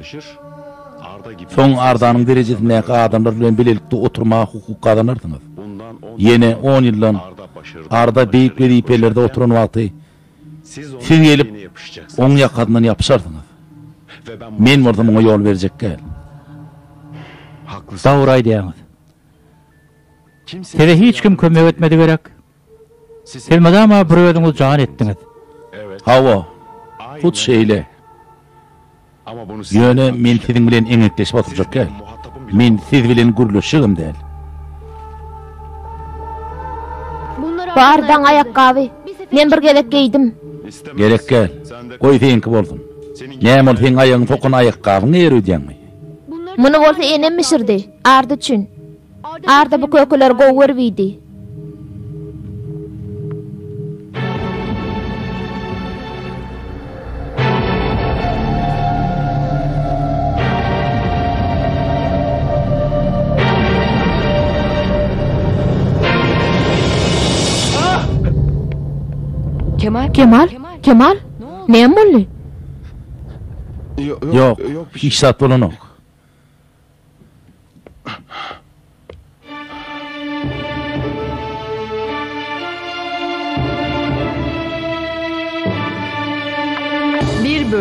Soň Ardanyň derejesindäki adamlar bilen bilelikde oturmaga hukuk gazanarsyňyz. Ýene on ýyldan Arda beýik wezipelerde oturan wagty siz gelip oň ýakasyndan ýapyşarsyňyz. Men bolsa muňa ýol berjek däl. Dogry aýdýaňyz. Size hiç kim kömek etmedi gerek? Siz mydama bir özüňiz jan etdiňiz. Hawa, hut şeýle. Ýöne men siziň bilen eňekleşip oturjak däl. Men siz bilen gürleşjegem däl. Bu Ardaň aýakgaby. Men bir gezek geýdim. Gerek däl. Goý seňki bolsun. Näme ol seň aýagyňy sokan aýakgabyň geýer öýdýäňmi? Muny bolsa enem bişirdi. Arda üçin. Arda bu kökeleri gowy görüp iýdi. Kemal, Kemal, näme boldy? Ýok, hiç zat bolanok.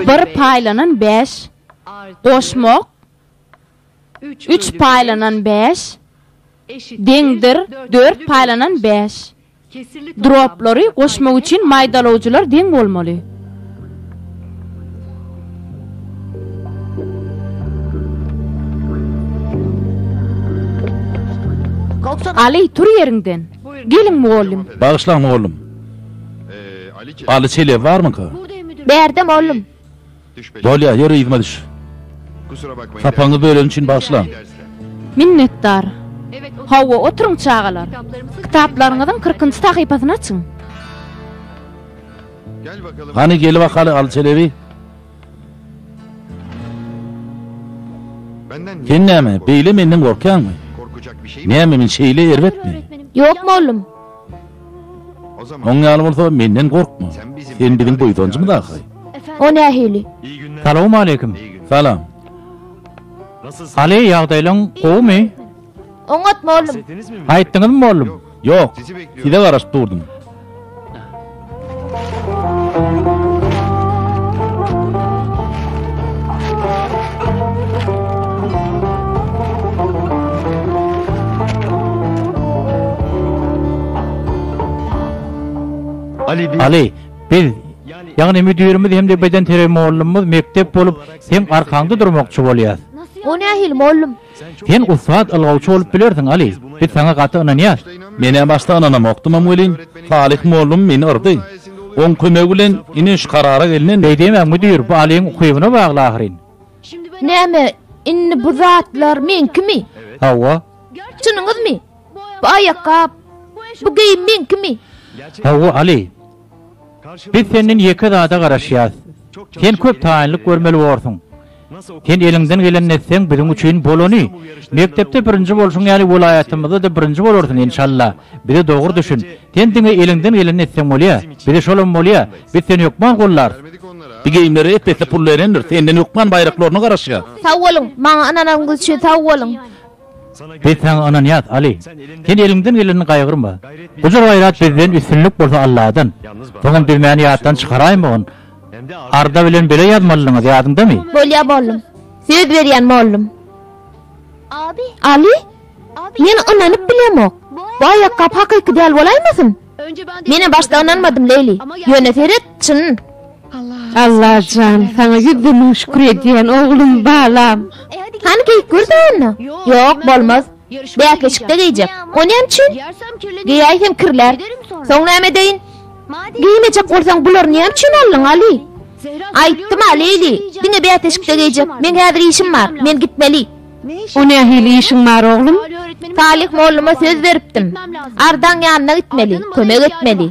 Bir paýlanan bäş goşmak üç paýlanan bäş deňdir dört paýlanan bäş. Droblary goşmak üçin maýdalawjylar deň bolmaly. Aly, tur ýeriňden. Geliň, mugallym. Bagyşlaň, mugallym. Aly Çelebi barmyka? Bärde mollum. Bolýa, ýör yzyma düş. Sapagyňyzy bölenim üçin bagyşlaň. Minnetdar. Hawa, oturyň çagalar. Kitaplaryňyzyň kyrkynjy sahypasyny açyň. Hany gel bakaly Aly Çelebi. Sen näme, beýle menden gorkýaňmy? Näme men şeýle erbetmi? Ýok mollum. Oň ýaly bolsa menden gorkma. Sen biziň buýsanjymyz ahyry. O nähili? Salowmaleýkim. Salam. Aly, ýagdaýlaň gowumy? Oňat mollum. Gaýtdyňyzmy mollum? Ýok, size garaşyp durdum. Aly, biz, ýagny müdirimiz hem-de bedenterbiýe mollumymyz mekdep bolup, seň arkaňda durmakçy bolýas. O nähili mollum? Sen ussat ylgawçy bolup bilersiň, Aly. Biz saňa gaty ynanýas. Men-ä başda ynanamokdymam welin, Salyh mollum meni yrdy. Oň kömegi bilen ine şu karara gelnen. Beý diýmäň, müdir, bu Alyň ukybyna bagly ahyryn. Näme, indi bu zatlar meňkimi? Hawa. Çynyňyzmy? Bu aýakgap, bu geýim meňkimi? Hawa, Aly. Biz senden ýeke zada garaşýas. Sen köp taýynlyk görmeli borsuň. Sen eliňden gelenini etseň, biziň üçin bolany. Mekdepde birinji bolşuň ýaly welaýatymyzda-da birinji bolarsyň, enşalla. Bize dogry düşün. Sen diňe eliňden gelenini etseň bolýa. Bize şolam bolýa. Biz seni hökman gollarys. Bu geýimlere ep-esli pul berendir. Senden hökman baýraklaryna garaşýas. Sag boluň, maňa ynananyňyz üçin sag boluň. Biz saňa ynanýas, Aly. Sen eliňden gelenini gaýgyrma. Gujur-gaýrat bizden, üstünlik bolsa Alladan. Soňam düzmäni ýatdan çykaraýmagyn. Arda bilen bile ýazmalydyňyz, ýadyňdamy? Bolýa mollum. Söz berýän mollum. Aly, men ynanyp bilemok. Bu aýakgap hakyky däl bolaýmasyn? Menem başda ynanmadym, Leýli. Ýöne seret, çyn. Allajan, saňa ýüzde müň şükür edýän, oglum, balam. Hany geýip gör-de onda. Ýok, bolmaz. Bäsleşikde geýjek. O näme üçin? Geýäýsem kirlär. Soň näme edeýin? Geýmejek bolsaň bulary näme üçin aldyň, Aly? Aýtdym-a, Leýli, diňe bäsleşikde geýjek. Meň häzir işim bar. Men gitmeli. O nähili işiň bar, oglum? Salyh molluma söz beripdim. Ardaň ýanyna gitmeli, kömek etmeli.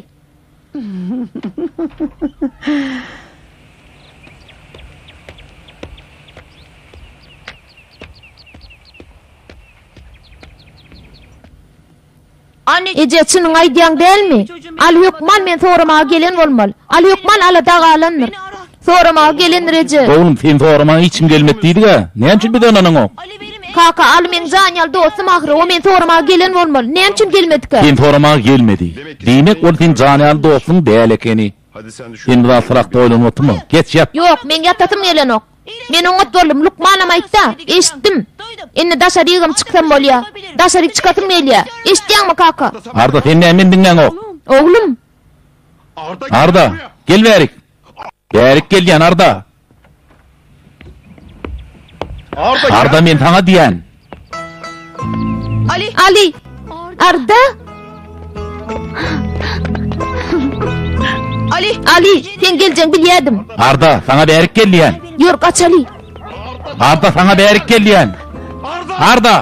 Eje, çynyňy aýdýaň dälmi? Aly hökman meni soramaga gelen bolmaly. Aly hökman alada galandyr. Soramaga gelendir eje. Oglum, seni soramaga hiç kim gelmedi diýdik-ä. Näme üçin bize ynanaňok? Kaka, Aly meň jan ýaly dostum ahyry. O meni soramaga gelen bolmaly. Näme üçin gelmedikä? Seni soramaga gelmedi. Diýmek, ol seň jan ýaly dostuň däl ekeni. Sen bu zatlar hakda oýlanyp oturma. Geç ýat. Ýok, meň ýatasym gelenok. Men oňat boldum, lukmanam aýtda, eşitdim. Indi daşarygam çyksam bolýa. Daşaryk çykasym gelýä. Eşitýäňmi, kaka? Arda, sen näme meni diňläňok? Oglum! Arda, gel bärik. Bärik gel diýän, Arda. Arda, men saňa diýän. Ali! Arda! Ali! Ali, sen geljegiňi bilýärdim. Arda, saňa bärik gel diýän. Ýör, gaçaly. Arda, saňa bärik gel diýän. Arda!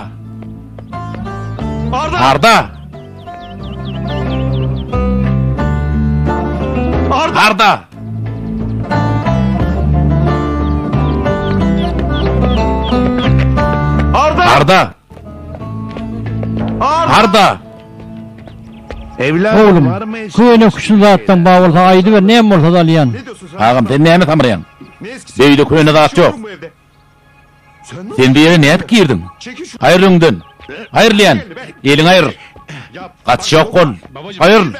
Arda! Arda! Arda! Arda! Oglum, köne küşün zatdan bar bolsa aýdyber, näme bolsa-da alýan. Agam, sen näme samraýaň? Beýle köne zat ýok. Sen bu ýere nädip girdiň? Aýryl öňden! Aýrylýan! Eliňi aýyr! Gaçyş ýok bol! Aýryl!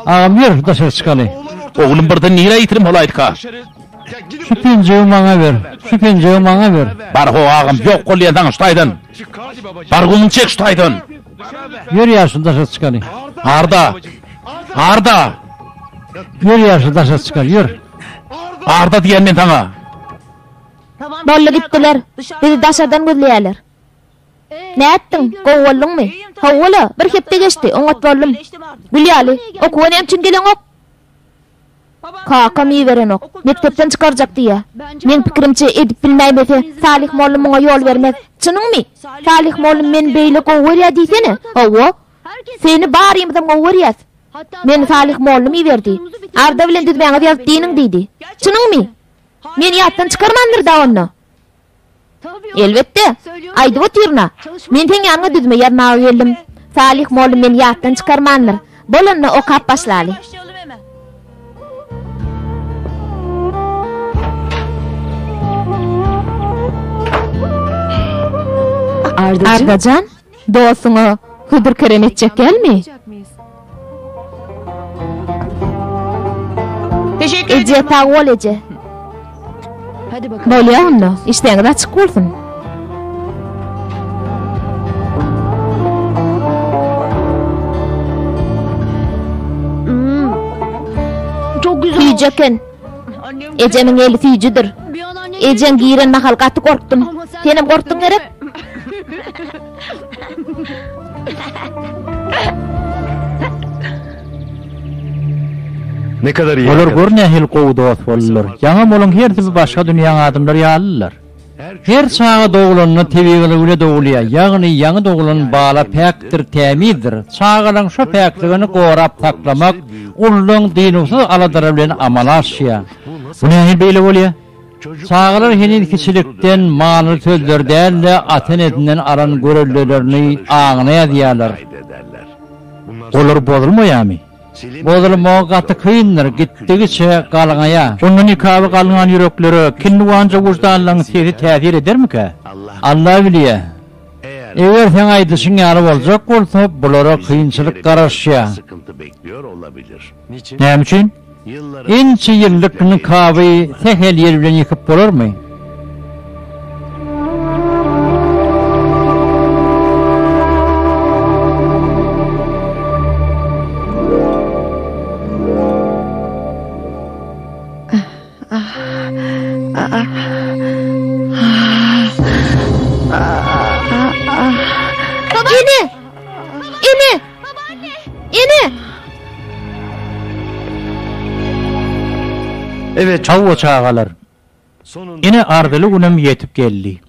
Agam, ýör, daşary çykaly. Oglum birden nirä ýitirim bolaýdyka? Şu penjegi maňa ber, şu penjegi maňa ber. Bar ho agam, ýok bol diýen saňa şu taýdan! Bar gumuňy çek şu taýdan! Ýör ýaşuly daşary çykaly. Arda! Arda! Ýör ýaşuly daşary çykaly, ýör. Arda diýen men saňa! Boldy gitdiler. Bizi daşardan gözleýärler. Nätdiň? Gowy bolduňmy? Hawa-la, bir hepde geçdi, oňat boldum. Gül ýaly, okuwa näme üçin geleňok? Kakam iberenok. Mekdepden çykarjak diýýä. Meň pikirimçe, edip bilmäýmese, Salyh mollum muňa ýol bermez. Çynyňmy? Salyh mollum meni beýle gowy görýä diýsene. Hawa. Seni barymyzam gowy görýäs. Meni Salyh mollum iberdi. Arda bilen düzmäňizi ýazyp dynyň diýdi. Çynyňmy? Meni ýatdan çykarmandyr-da onda. Elbetde. Aýdyp otyryn-a. Men seň ýanyňa düzme ýazmaga geldim. Salyh mollum meni ýatdan çykarmandyr. Bol onda okap başlaly. Ardajan, dostuňa hödür-kerem etjek dälmi? Eje, sag bol eje. Bolýa onda, işdäňiz açyk bolsun. Süýji eken. Ejemiň eli süýjüdir. Ejeň giren mahal gaty gorkdum. Senem gorkduň gerek? Olar gör nähili gowy dost boldular. Ýaňam olaň hersi bir başga dünýäň adamlary ýalydylar. Her çaga dogulanda tebigylygy bile dogulýar, ýagny ýaňy dogulan bala päkdir, tämizdir. Çagalaň şo päkligini gorap saklamak ululaň dynuwsyz aladalary bilen amala aşýar. Bu nähili beýle bolýar? Çagalar heniz kiçilikden manyly sözleri däl-de, ata-enesinden alan göreldelerini aňyna ýazýarlar. Olar bozulmaýarmy? Bozulmagy gaty kyndyr, gitdigiçe galňaýar. Onda nikaby galňan ýüreklere kinniwanja wyždanlaryň sesi täsir edermikä? Alla bilýär. Eger seň aýdyşyň ýaly boljak bolsa, bulara kynçylyk garaşýar. Näme üçin? Ençe ýyllyk nikaby sähel ýel bilen ýykyp bolarmy? Ene! Ene! Ene! Hawa çagalar. Ine arzyly günem ýetip geldi.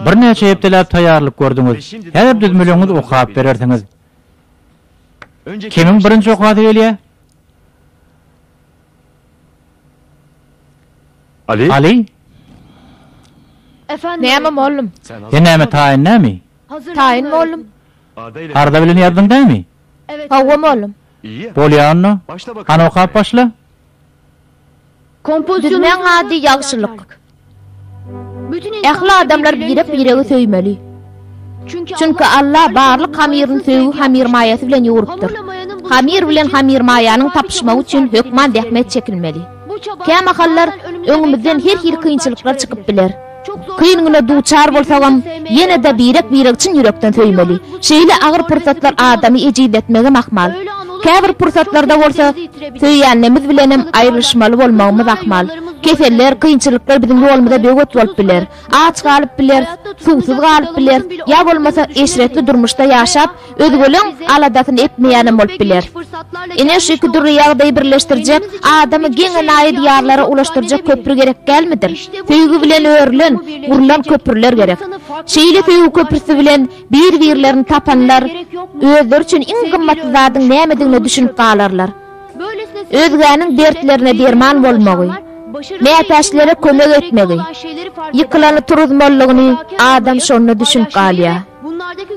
Birnäçe hepdeläp taýýarlyk gördüňiz. Häzir düzmeleňizi okap berersiňiz. Kimiň birinji okasy gelýär? Ali? Näme mollum? Sen näme taýyn dämi? Taýyn mollum. Arza bilen ýazdyň dämi? Hawa mollum. Bolýa onda. Hany okap başla. Düzmäň ady ýagşylyk. Ähli adamlar birek-biregi söýmeli. Çünki Alla barlyk hamyryny söýgi hamyrmaýasy bilen ýugrupdyr. Hamyr bilen hamyrmaýanyň tapyşmagy üçin hökman zähmet çekilmeli. Kämahallar öňümizden her hili kynçylyklar çykyp biler. Kyn güne duçar bolsagam, ýene-de birek-biregi çyn ýürekden söýmeli. Şeýle agyr pursatlar adamy ejizletmegem ahmal. Käbir pursatlarda bolsa, söýýänlerimiz bilenem aýrylyşmaly bolmagymyz ahmal. Keseller, kynçylyklar biziň ýolumyza böwet bolup biler. Aç galyp bileris, suwsuz galyp bileris, ýa bolmasa eşretli durmuşda ýaşap, özgeleň aladasyny etmeýänem bolup bileris. Ine şu iki dürli ýagdaýy birleşdirjek, adamy geň-enaýy diýarlara ulaşdyrjak köpri gerek dälmidir? Söýgi bilen örülen, gurlan köprüler gerek. Şeýle söýgi köprüsi bilen bir-birlerini tapanlar özleri üçin iň gymmatly zadyň nämedigine düşünip galarlar. Özgäniň dertlerine derman bolmagy, mätäçlere kömek etmegi, ýykylany turuzmalydygyny adam şonda düşünip galýar.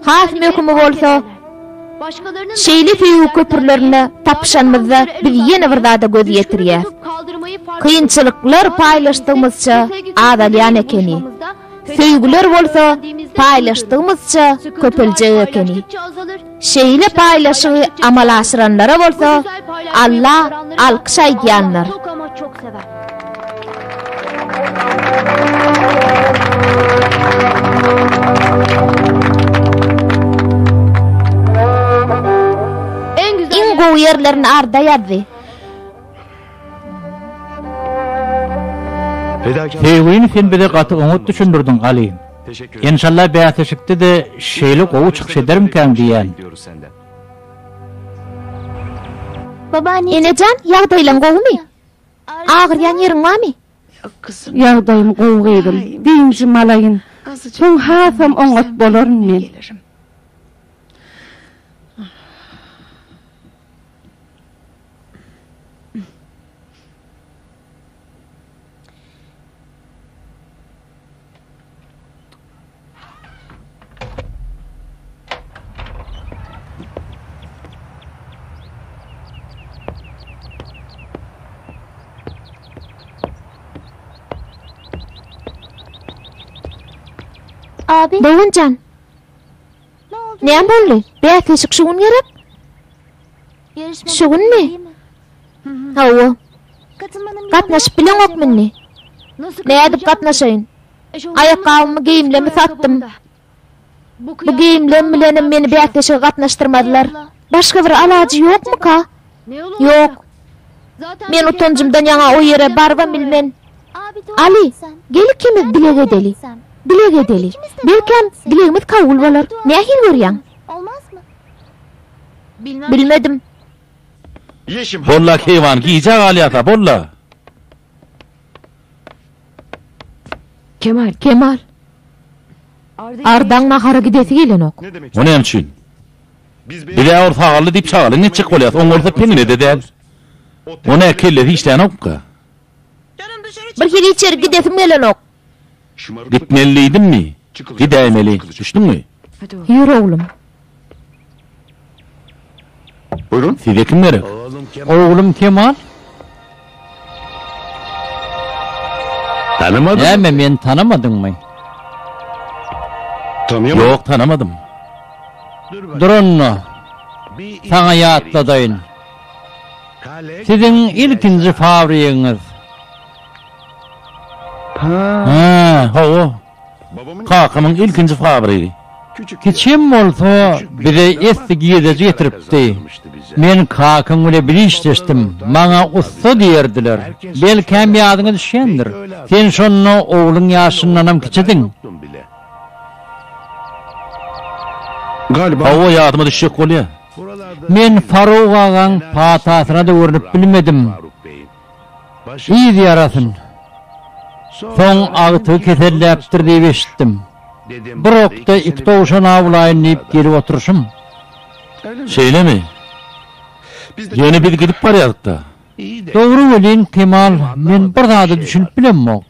Has möhümi bolsa, şeýle söýgi köprülerinde tapyşanymyzda biz ýene bir zada göz ýetirýäs. Kynçylyklar paýlaşdygymyzça azalýan ekeni. Söýgüler bolsa paýlaşdygymyzça köpeljek ekeni. Şeýle paýlaşygy amala aşyranlara bolsa Alla alkyş aýdýandyr. Iň gowy ýerlerini Arda ýazdy. Söýgini sen bize gaty oňat düşündirdiň, Aly. Enşalla bäsleşikde-de şeýle gowy çykyş edermikäň diýýän. Enejan, ýagdaýlaň gowumy? Agyrýan ýeriň barmy? Ýagdaýym gowy gyzym. Dynjym alaýyn. Soň hasam oňat bolaryn men. Dogan jan. Näme boldy? Bäsleşik şu gün gerek? Şu günmi? Hawa. Gatnaşyp bileňokmy indi? Nädip gatnaşaýyn? Aýakgabymy, geýimlerimi satdym. Bu geýimlerim bilenem meni bäsleşige gatnaşdyrmazlar. Başga bir alajy ýokmuka? Ýok. Men utanjymdan ýaňa o ýere barybam bilmen. Aly, gel ikimiz dileg edeli. Dileg edeli. Belkäm, dilegimiz kabul bolar. Nähili görýäň? Bilmedim. Bolla keýwan, gijä galýas-a, bolla! Kemal. Kemal. Ardaň nahara gidesi gelenok. O näme üçin? Biz-ä ol sagaldy diýip şagalyň etjek bolýas, oň bolsa piňine-de däl. O nä kellesi işlänokmyka? Bir hili içeri gidesim gelenok. Gitmeli diýdimmi? Gidäýmeli. Düşdüňmi? Ýör oglum. Size kim gerek? Oglum Kemal. Näme, meni tanamadyňmy? Ýok, tanamadym. Dur onda, saňa ýatladaýyn. Siziň ilkinji fabrigiňiz. Hä, hawa. Kakamyň ilkinji fabrigi. Kiçem bolsa, bize esli girdeji getiripdi. Men kakaň bile bir işdeşdim. Maňa ussa diýerdiler. Belkäm ýadyňa düşýändir. Sen şonda ogluň ýaşyndanam kiçidiň. Hawa, ýadyma düşjek bolýa. Men Faruk agaň patasyna-da görnüp bilmedim. Yz ýarasyn. Soň agtygy keselläpdir diýip eşitdim. Bir okda iki towşan awlaýyn diýip gelip oturyşym. Şeýlemi? Ýöne biz gidip barýardyk-da. Dogry welin, Kemal, men bir zada düşünip bilemok.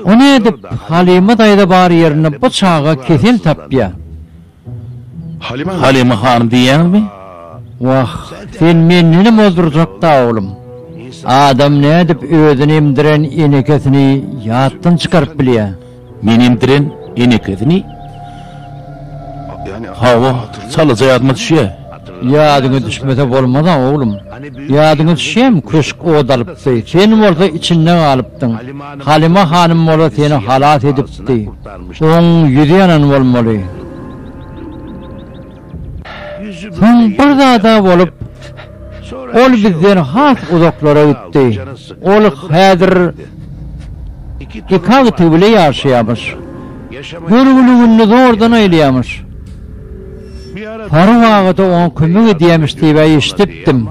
O nädip Halyma daýza bar ýerinde bu çaga kesel tapýa? Halyma hanym diýýäňizmi? Wah, sen mendenem ozdurjak-da, oglum. Adam nädip özüni emdiren enekesini ýatdan çykaryp bilýä? Meni emdiren enekesini? Hawa, çalaja ýadyma düşýä. Ýadyňa düşmese bolmaz-a, oglum. Ýadyňa düşýämi, köşk ot alypdy, sen bolsa içinde galypdyň. Halyma hanym bolsa seni halas edipdi. Oň ýüzi ýanan bolmaly. Soň bir zad-a bolup, ol bizden has uzaklara gitdi. Ol häzir iki agtygy bile ýaşaýamyş. Görgüli gününi zordan aýlaýamyş. Faruk aga-da oňa kömek edýämiş diýib-ä eşidipdim.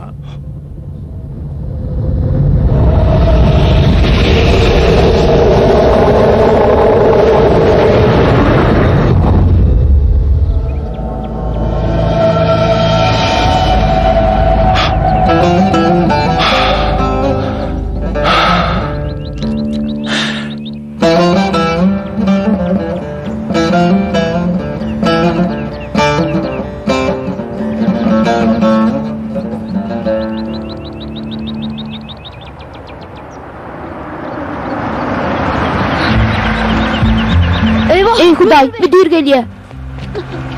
Eý Hudaý, müdir gelýär.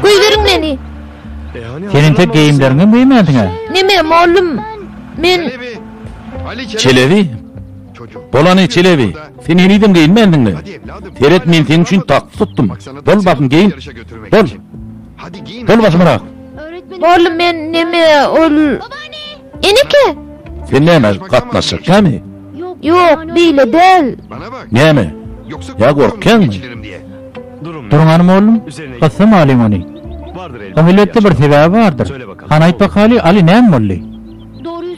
Goýberiň meni. Sen entek geýimleriňem geýmänsiň-ä. Neme, mollum, men... Çelebi, Bolany, Çelebi, sen henizem geýinmändiň-le. Seret, men seň üçin taksi tutdum. Bol basym geýin. Bol. Bol basymrak. Mollum, men neme, ol... Eneke! Sen näme, gatnaşjak dälmi? Ýok, beýle däl. Näme? Ýa gorkýaňmy? Duruň hany mollum, gyssamalyň ony. Oň elbetde bir sebäbi bardyr. Hany aýt bakaly, Aly näme boldy?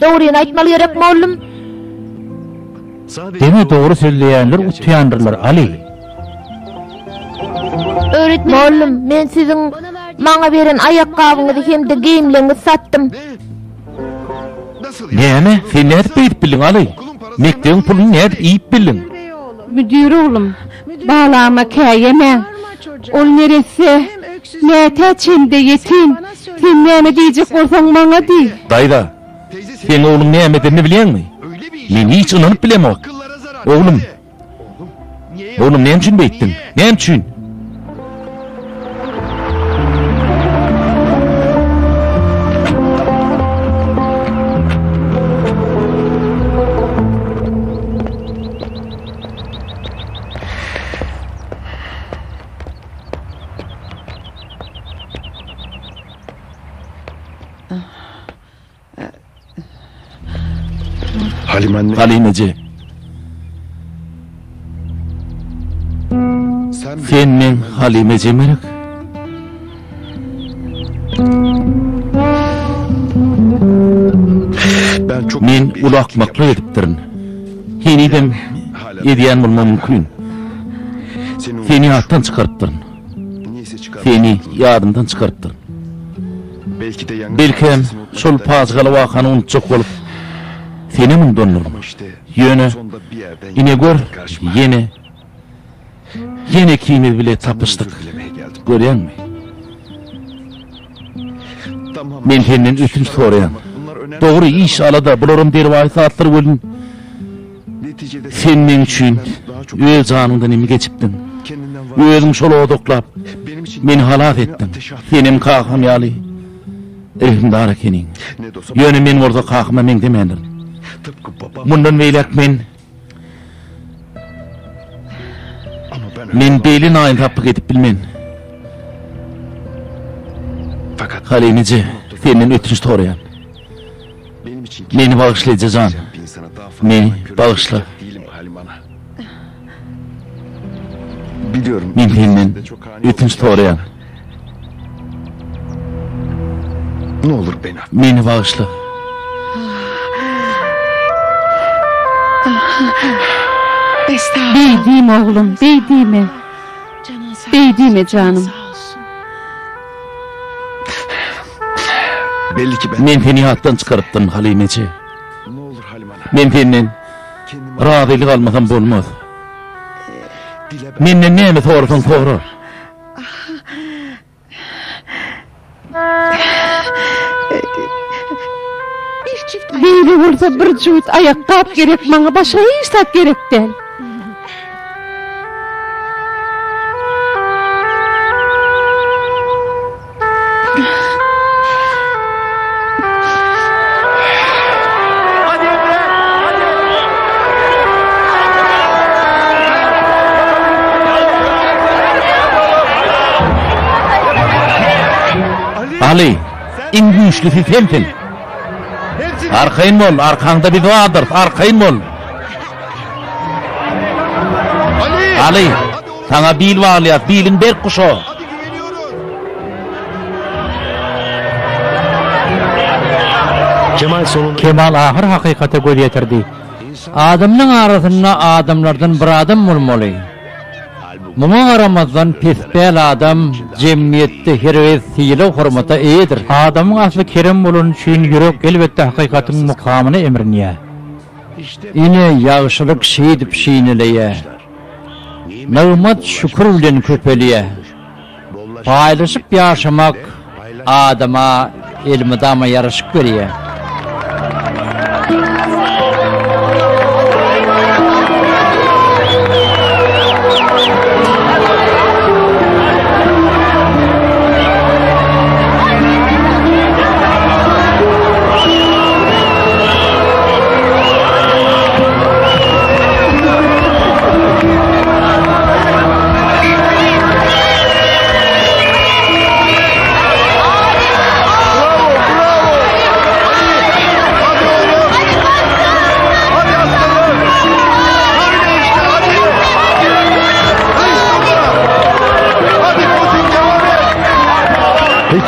Dogryny aýtmaly gerek, mollum. Diňe dogry sözleýänler utýandyrlar, Aly. Mollum, men siziň maňa beren aýakgabyňyzy hem-de geýimleriňizi satdym. Näme? Sen nädip beýdip bildiň, Aly? Mekdebiň puluny nädip iýip bildiň? Müdir oglum, balama käýemäň. Ol neresse, mätäç hem-de ýetim. Sen näme diýjek bolsaň, maňa diý. Daýza, seň ogluň näme edenini bilýäňmi? Men hiç ynanyp bilemok. Oglum, Oglum näme üçin beýtdiň? Näme üçin? Halim eje. Sen meň Halim ejem gerek. Men uly akmaklyk edipdirin. Henizem edýän bolmagym mümkin. Seni ýatdan çykarypdyryn. Seni ýadymdan çykarypdyryn. Belkem, şol pajygaly wakany unutjak bolup, senem unudandyryn. Ýöne, ine gör, ýene, ýene ikimiz bile tapyşdyk. Görýäňmi? Men senden ötünç soraýan. Dogry, iş, alada, bularam derwaýys zatlar welin, Sen meň üçin öz janyňdan hem geçipdiň. Özüň şol oda oklap, meni halas etdiň. Senem kakam ýaly rehimdar ekeniň. Ýöne men bolsa kakama meňzemändirin. Mundan beýläk men Men beýle naýynsaplyk edip bilmen. Halim eje, senden ötünç soraýan. Meni bagyşla eje jan. Meni bagyşla. Men senden ötünç soraýan. Meni bagyşla. Beý diýme oglum, beý diýme. Beý diýme janym. Men seni ýatdan çykarypdyryn, Halim eje. Men senden razylyk almasam bolmaz. Menden näme sorasaň sora. Beýle bolsa bir jübüt aýakgap gerek maňa başga hiç zat gerek däl. Aly, iň güýçlüsi sensiň. Arkaýyn bol, arkaňda biz bardyrys, arkaýyn bol. Aly, saňa bil baglaýas, biliň berk guşa. Kemal ahyr hakykata göz ýetirdi. Adamlaň arasynda adamlardan bir adam bolmaly. Muňa garamazdan pespäl adam jemgyýetde hergiz sylag-hormata eýedir. Adamyň asly kerem bolany üçin ýürek elbetde hakykatyň mukamyna emrinýär. Ine, ýagşylyk şeýdip şineleýär. Nygmat şükür bilen köpelýär. Paýlaşyp ýaşamak adama elmydama ýaraşyk berýär.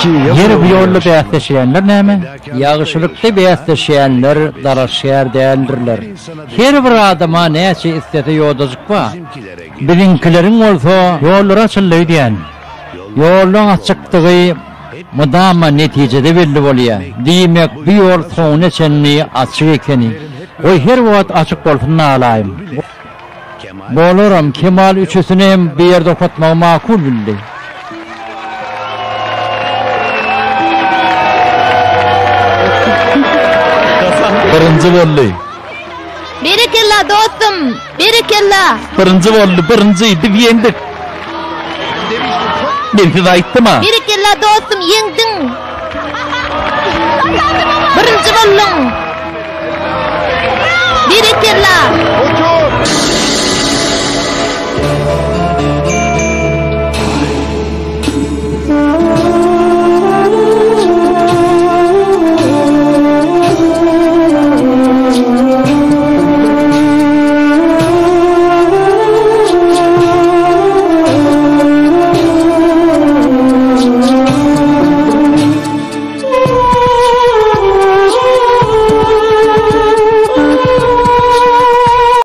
Ýeri bu ýolda bäsleşýänler näme? Ýagşylykda bäsleşýänler dalaşgär däldirler. Her bir adama näçe islese ýodajyk bar. Biziňkileriň bolsa. Ýollary açyldy öýdýän. Ýoluň açykdygy mydama netijede belli bolýar. Diýmek, bu ýol soňuna çenli açyk ekeni. Goý her wagt açyk bolsun nalaýym. Bolaram, Kemal üçüsini hem bu ýerde okatmagy makul bildi. Birinji boldy. Berekella, dostum! Berekella! Birinji boldy, birinji, biz ýeňdik. Men size aýtdym-a. Berekella, dostum, ýeňdiň! Birinji bolduň! Berekella!